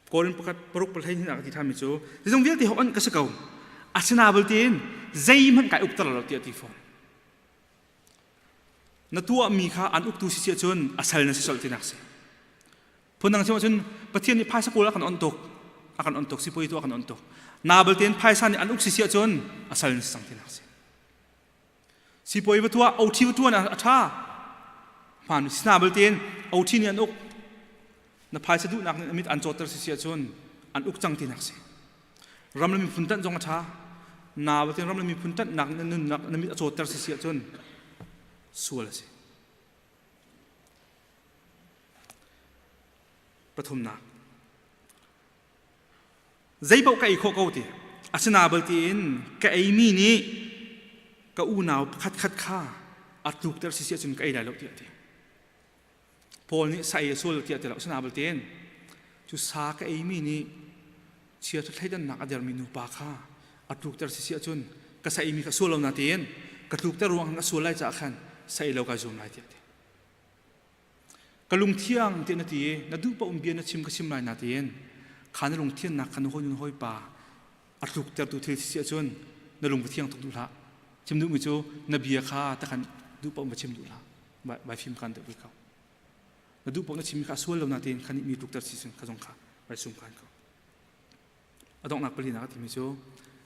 Korin pakhat paruk pahlei hin a ka ti ṭhanmi cu zeizong vialte ho on ka si ko. Asina belte in zeihmanh kai ukter lo tiah a ti fawn. Na tuahmi kha an uktu si si ahcun a sal na si colh tinak si. Phundang chim ahcun Pathian nih phaisa kawl a kan onh tuk. A kan onh tuk, sipoi tu a kan onh tuk. Na belte in phaisa nih an uk si si ahcun a sal na si cang tinak si. Sipoi va tuah, OT va tuan a ṭha. Hmaan sina belte in OT nih an uk. Na phaisa duhnak nih a mit an cawtter si si ahcun an uk cang tinak si. Ram le miphun ṭanh zong a ṭha. Na batin ram le miphun ṭanhnak na nunnak na mit a cawtter si si ahcun sual a si. Pathumnak. Zeipaoh ka ei khawh ko ti. Asina bal tiin ka eimi nih ka unau pakhatkhat kha a tlukter si si ahcun ka ei lai lo tiah a ti. Paul nih sa ei a sual tiah ti lo asina baltein cu sa ka eimi nih chia thleidannak a dermi nupa kha a tlukter si si ahcun ka sa eimi kha sual lo na tiin ka tlukter ruang ka sual lai caah khan sa ei lo kai zuam lai tiah ti ka lungthiang tiah na ti i na duh paoh bia na chim ka chim lai na tiin kha na lungthiannak kha na hawi nun hawipa a tluktertu thil si ahcun na lung va thiang tuk duh hlah chim duhmi cu na bia kha takhan duh paoh va chim duh hlah vai fim kan deuh ve ko na duh paoh na chimmi kha a sual lo na tein khan mi tlukter si kha zong kha vai sum kan ko a donghnak pali nak a timi cu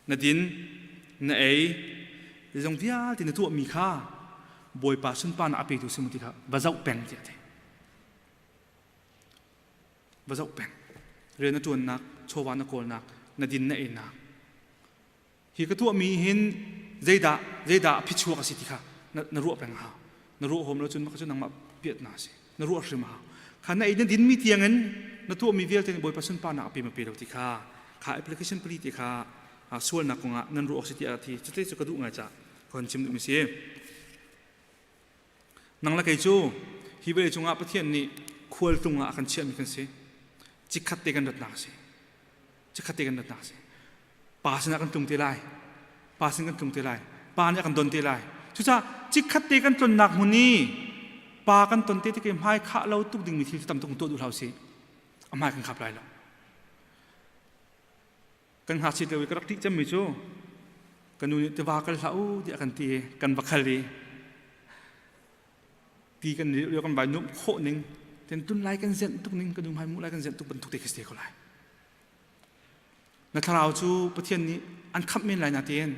na din na ei zong vialte na tuahmi kha bawipa sunparnak a petu si mu ti kha va zoh peng tiah ti va zoh peng rian na ṭuannak chawva na kawlnak na din na einak hi ka tuahmi hin zeidah zeidah a phichuak a si ti kha na, na ruah peng hau na ruah hom lo cun maka cu nangmah piat na si na ruah hrim hau kha na ei na dinmi tiangin na tuahmi vialte nih bawipa sunparnak a pe ma pe lo ti kha kha application pali ti kha sualnak kongah nan ruah awk si tiah ti cute cu ka duh ngai ca ka hon chim duhmi si Nang le kei cu hi vawlei cungah Pathian nih khualtlung ah a kan chiahmi kan si. Chikkhat te kan ratnak a si. Chikkhat te kan ratnak a si. Pa sinah kan tlung te lai. Pa sin kan tlung te lai. Pa nih a kan don te lai. Cucaah chikkhat te kan tlonnak hmun i pa kan ton te tik i hmai khah lo tuk dingmi thil tam tuk tuah duh hlah usih. A hmai kan khap lai lo. Kan ngakchiat lio i ka rak ṭih cemmi cu ka nu nih tiva kal hlah u tiah kan ti i kan va khal i ti kan lio kan vai nuamh khawh ning ten tun lai kan zenh tuk ning ka nu hmai mu lai kan zenh tuk bantuk te khi si ko lai. Na thlarau cu Pathian nih an khamh men lai na tein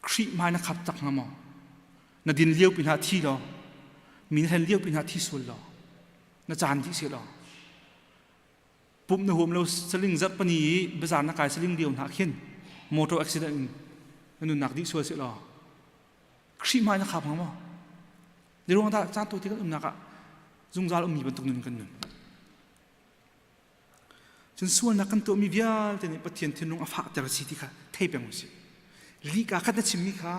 Khrih hmai na khap tak hnga maw? Na din lio pinah thi law, mi na hlen lio pinah thi sual law, na caan dih seh law, pumh na huam lo saling zarh pani i bazar na kai saling lio hna khin motor accident in na nunnak dih sual seh law, Khrih hmai na khap hnga maw? Ni ruang dah caan tu ti kan umnak ah zungzal ummi bantuk nun kan nun. Cun sualnak kan tuahmi vialte nih Pathian thinlung a fahter a si ti kha thei peng u sih. Lika khat na chimmi kha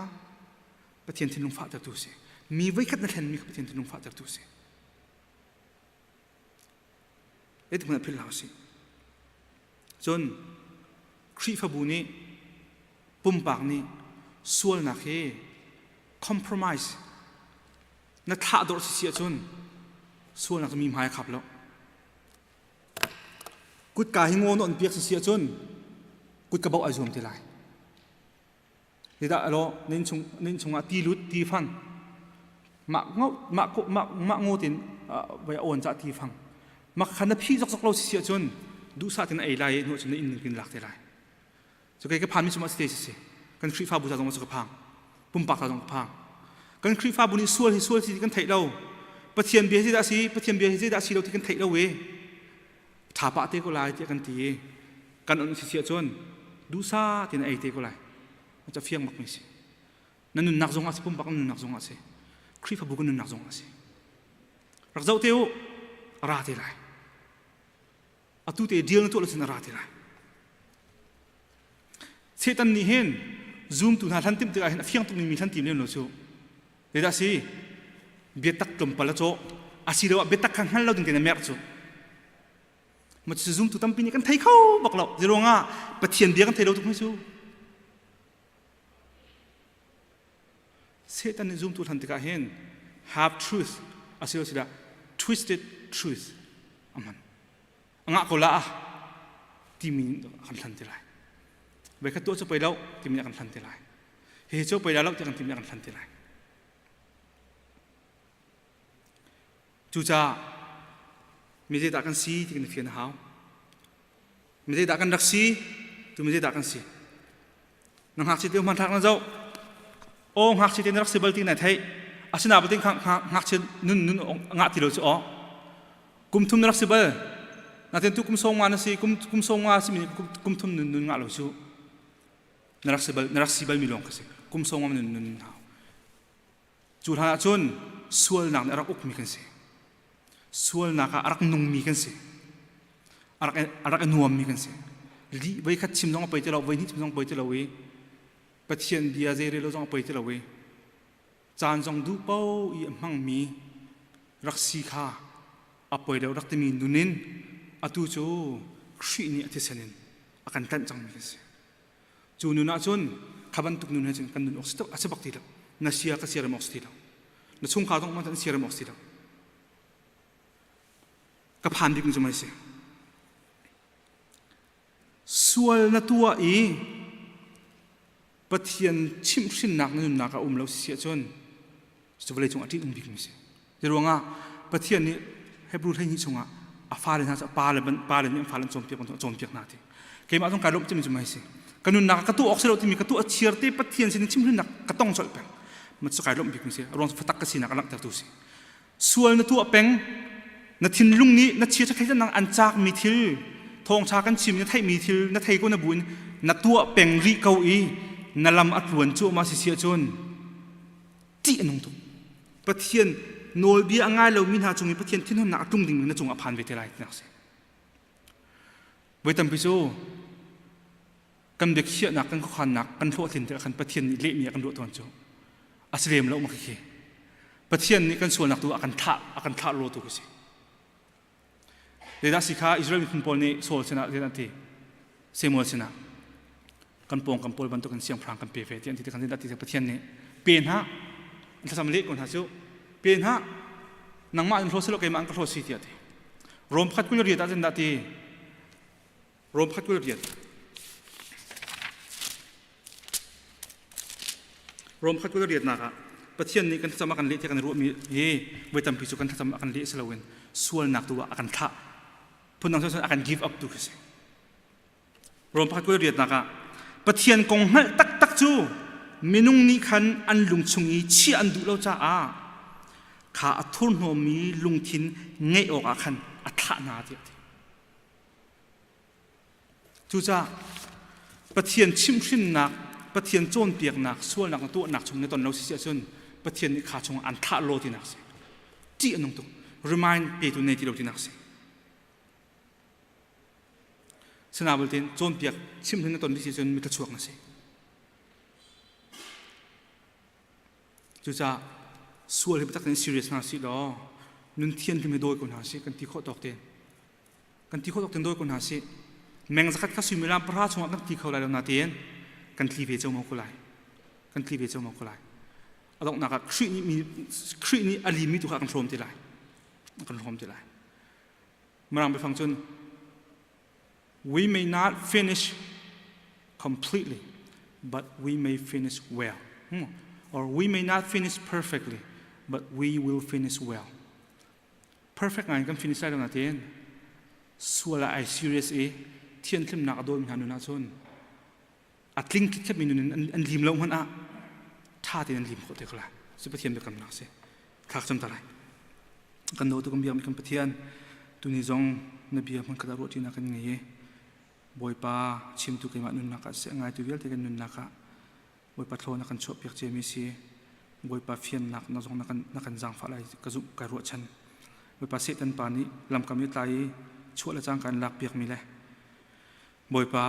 Pathian thinlung fahtertu a si. Mi voikhat na thlenmi kha Pathian thinlung fahtertu a si. Zeitik hmanh ah philh hlah u sih. Cun Khrihfabu nih pumpak nih sualnak hi compromise na thlahdorh si si ahcun sualnak cu mi hmai a khap lo. Kutka hi ngaw na on piak si si ahcun kutka bauh ai zuam te lai. Zeidah alo nin chung nin chungah ti lut ti fang mah ngo mah mah mah ngaw tin vai awn ca ti fang mak khan na phi zok zok lo si si ahcun duhsah tin ei lai hnu cun na inn kin lak te lai. So kei ka phan mi cu si te si kan Khrihfabu ca zong cu ka phang pumpak ca zong ka phang kan Khrihfabu nih sual hi sual si ti kan theih lo Pathian bia hi dah si Pathian bia hi zeidah si lo ti kan theih lo i tha pah te ko lai tiah kan ti i kan on si si ahcun duhsa tin ei te ko lai ca fiang bak mi si na nunnak zong ah si pumpak na nunnak zong ah si Khrihfabu kan nunnak zong ah si rak zoh te u ra te lai atu te deal na tuah lo cun a ra ti lai Satan nih hin zumtu hna hlan timh tikah hin a fiang tuk mi hlan tim lem lo cu zeidah si biatak tlawmpal a cawh asiloah biatak kha hngal lo ding tein a merh cu ma cu zumtu tampi nih kan thei kho bak lo zeiruangah Pathian bia kan thei lo tuk cu Satan nih zumtu hlan tikah hin half truth asilo sila twisted truth a hman. A ngah ko la timi kan hlan ti lai. Voi khat tuah cu pei lo timi kan hlan ti lai. Hihi cu pei lo ti kan timi kan hlan ti lai. Cucaah mi zeidah kan si ti kan i fian a hau. Mi zeidah kan rak si tu mi zeidah kan si. Na ngakchia te hmanthlak na zoh. Aw ngakchia te na rak si bal ti na theih. Asina batin ngakchia nun nun ngah ti lo cu aw. Kum thum na rak si bal. Natin tu kum song nga na si kum kum song nga si mi kum thum nun nun ngah lo cu. Na rak si bal na rak si bal mi lawng ka si. Kum song nga nun nun hau. Cu hlan ahcun sualnak nih a rak ukmi kan si. Sualnak ah a rak nungmi kan si. A rak a rak i nuammi kan si. Lih voi khat chim zong a poi ti lo, voi hnih chim zong a poi ti lo i Pathian bia zei rel lo zong a poi ti lo i caan zong duh paoh i a hmangmi rak si kha a poi lo rak timi nun in atu cu Khrih nih a thisen in a kan tlanh cangmi kan si. Cu nun ahcun kha bantuk nun he cun kan nun awk si a si bak ti lo. Na sia ka sia rem awk si ti lo. Na chungkhar zong an sia rem awk si lo. Ka phan bik cu mei si. Sual na tuah i Pathian chimhhrinnak na nunnak ah um lo si ahcun cu vawlei cung ah ṭih bik mi si. Hi ruangah Pathian nih Hebrew 12 chungah a fale hna cu pa le pa le nih an fale an cawnpiak bantuk a cawnpiak hna ti. Keimah zong kai lawmh cemi cu mai si. Ka nunnak ah ka tuah awk si lo timi ka tuah chiar te Pathian sin in chimhhrinnak ka tong colh peng. Ma cu kai lawmh bik mi si. A ruang cu fatak ka sinak a langhtertu si. Sual na tuah peng na thinlung nih na chia theidannak an caak mi thil thawngtha kan chim na theih mi thil na thei ko na buin na tuah peng rih ko i na lam a tluan cuahmah si si ahcun ṭih a nung tuk. Pathian nawlbia a ngai lomi hna cung i Pathian thinhunnak a tlung dingmi na cungah a phan ve te lai tinak a si. Voi tampi cu kan biakhiahnak kan khuakhannak kan hlawhtlin tikah khan Pathian nih lehmi a kan ruah tawn cu a si lem lo ma khi Pathian nih kan sualnak tu a kan thlah a kan thlah lo tu khi si. Zeidah si kha Israel miphun pawl nih Saul sinah zeidah an ti? Samuel sinah kan pawng kan pawl bantuk in siangpahrang kan pe ve ti an ti tikhan zeidah ti Pathian nih Pe hna thlacam leh ko hna cu pe hna nangmah in hlaw silo keimah in ka hlaw si tiah ti. Rom pakhat 28 ah cun dah ti Rom pakhat 28 Rom pakhat 28 nak ah Pathian nih kan thlacam a kan leh tiah kan ruahmi hi voi tampi cu kan thlacam a kan leh si loin sualnak tu ah a kan thlah phundang cun a kan give up tu khi si. Rom pakhat 28 nak ah Pathian kong hngalh taktak cu minung nih khan an lung chung i chiah an duh lo caah kha a thurhnawmmi lungthin ngeih awkah khan a thlah hna tiah a ti. Cucaah Pathian chimhhrinnak, Pathian cawnpiaknak, sualnak na tuahnak chung na ton lo si ahcun Pathian nih kha chungah an thlah law tinak si. Ṭih a nung tuk. Remind petu nei ti lo tinak si. Sinabalte cawnpiak chimhhrin na ton si ahcun mi thluachuak na si. Cucaah sual hi biatak in serious hna si law nun thian hi dawi ko hna si kan ti khawh tawk te. Kan ti khawh tawk ten dawi ko hna si. Meng zakhat kha suimilam pahra chungah kan ti kho lai lo na tiin kan tli ve ceu ko lai. Kan tli ve ceu ko lai. A donghnak ah Khrih nih Khrih nih a limmi tu kha kan hrawm ti lai. Kan hrawm ti lai. Mirang biafang cun we may not finish completely, but we may finish well. Or we may not finish perfectly, but we will finish well. Perfect ngai kan finish lai lo nain sual ah ai serious i thianthlimnak a dawimi hna nun ahcun a tling khitkhepmi nun in an lim lo hmanh ah ṭha tein an lim khawh te ko lai. Cu Pathian biakamnak a si. Thlak cam ta lai. Kan dawtu kan biakmi kan Pathian tuni zong na bia hmun khat ah ruahṭinak kan ngei i Bawipa chimtu keimah nunnak ah seh ngaitu vialte kan nunnak ah Bawipa thlaw na kan chuahpiak ciami si Bawipa fiannak na zong na kan zaangfah lai ka zumh kai ruahchan Bawipa Satan pa nih lamkam i tlai i chuah le cangka in lakpiakmi le Bawipa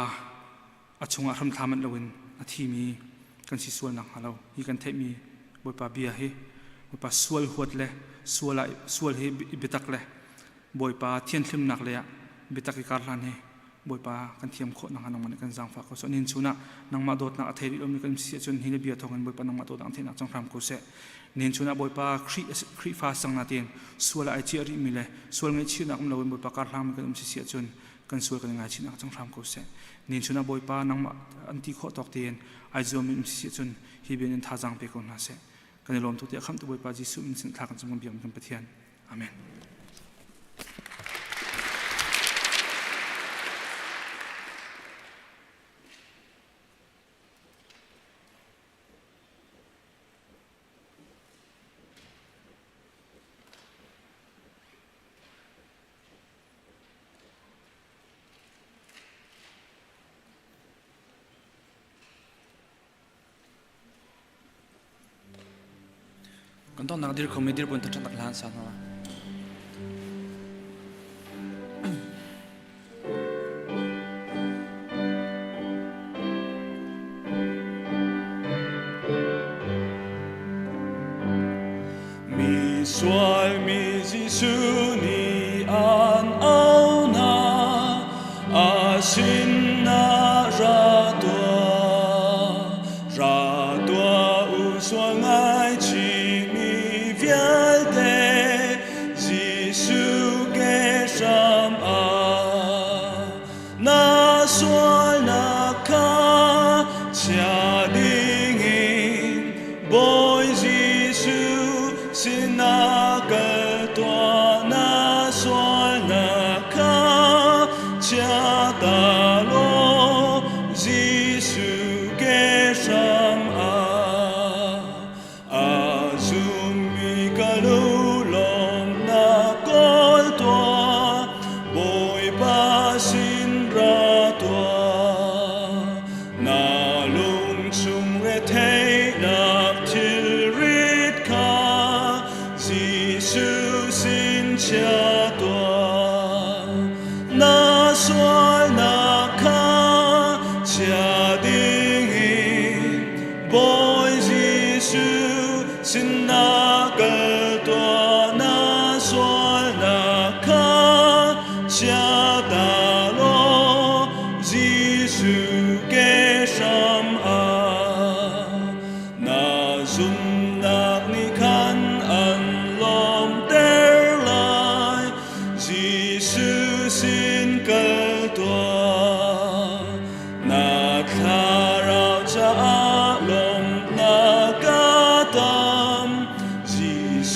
a chungah hramthla manh loin a thimi kan si sual nakhnga lo hi kan theihmi Bawipa bia hi Bawipa sual huat le sual ah sual hi biatak le Bawipa thianhlimnak le ah biatak i kar hlan hi Bawipa kan thiam khawh nakhnga nangmah nih kan zaangfah ko seh. Nihin chun ah nangmah dawtnak a thei rih lomi kan si ahcun hi na bia thawngin Bawipa nangmah dawtnak theihnak cang hram ko seh. Nihin chun ah Bawipa Khrih Khrihfa sang na tiin sual ah ai ciah rihmi le sual ngaihchihnak um loin Bawipa kar hlangmi kan um si si ahcun kan sual kan i ngaichihnak cang hram ko seh. Nihin chun ah Bawipa nangmah an ti khawh tawk tein ai zuammi um si ahcun hi bian in thazaang pe ko hna seh. Kan i lawm tuk tiah khamhtu Bawipa Jesuh min sin thla kan cung kan biakmi kan Pathian. Amen. Kan donghnak dir khomi dirpun thangṭhatnak hla an sa hna. Mi sual mi Jesuh nih an au hna, a sinah ra tuah, ra tuah u sual ngaichihmi vialte, Jesuh ke hram ah. Na sualnak kha chia dingin Bawi Jesuh sinah kal tuah na sualnak kha chia ta law Jesuh ke hram ah A zummi ka lulawmnak kawl tuah, Bawipa sin ra tuah. Na lungchung retheihnak thilrit kha Jesuh sin chia tuah. Na sualnak kha chia dingin Bawi Jesuh sinah kal tuah na sualnak kha chia ta law Jesuh ke hram ah na zum.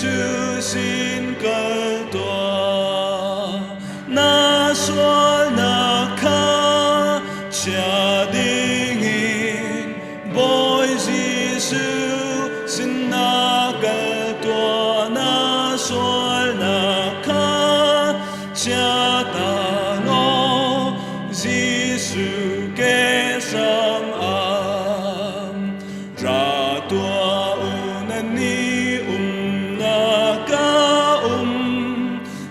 Jesuh sin kal tuah. Na sualnak kha chia dingin Bawi Jesuh sin na kal tuah. Na sualnak kha chia ta law Jesuh ke hram ah Ra tuah u nan ni umnak ka um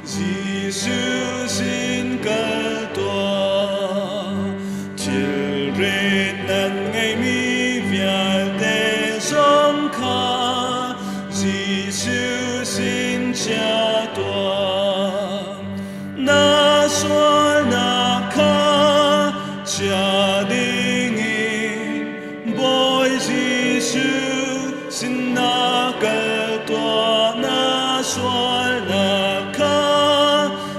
Jesuh sin kal tuah Thilrit nan ngeihmi vialte zong kha Jesuh sin chia tuah Na sualnak kha chia dingin Bawi Jesuh sin na kal tuah na sualnak kha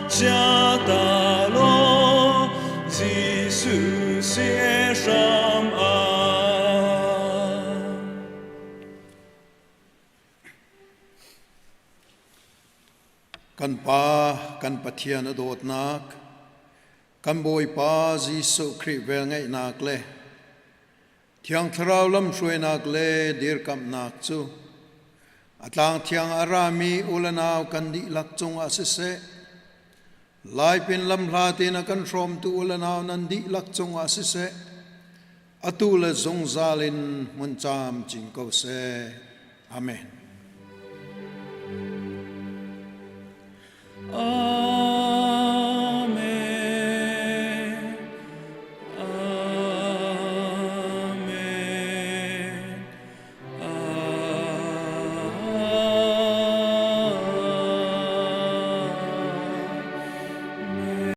chia ta law Jesuh si hram ah. Kan Pa, kan Pathian a dawtnak, kan Bawipa Jesuh Khrih velngeihnak le Thiang Thlarau lamhruainak le dirkamhnak cu a tlang thiang a rami u le nau kan dihlak cungah siseh, Laipin lamhla tein a kan hrawmtu u le nau nan dihlak cungah siseh, atu le zungzal in hmun camcin ko seh. Amen.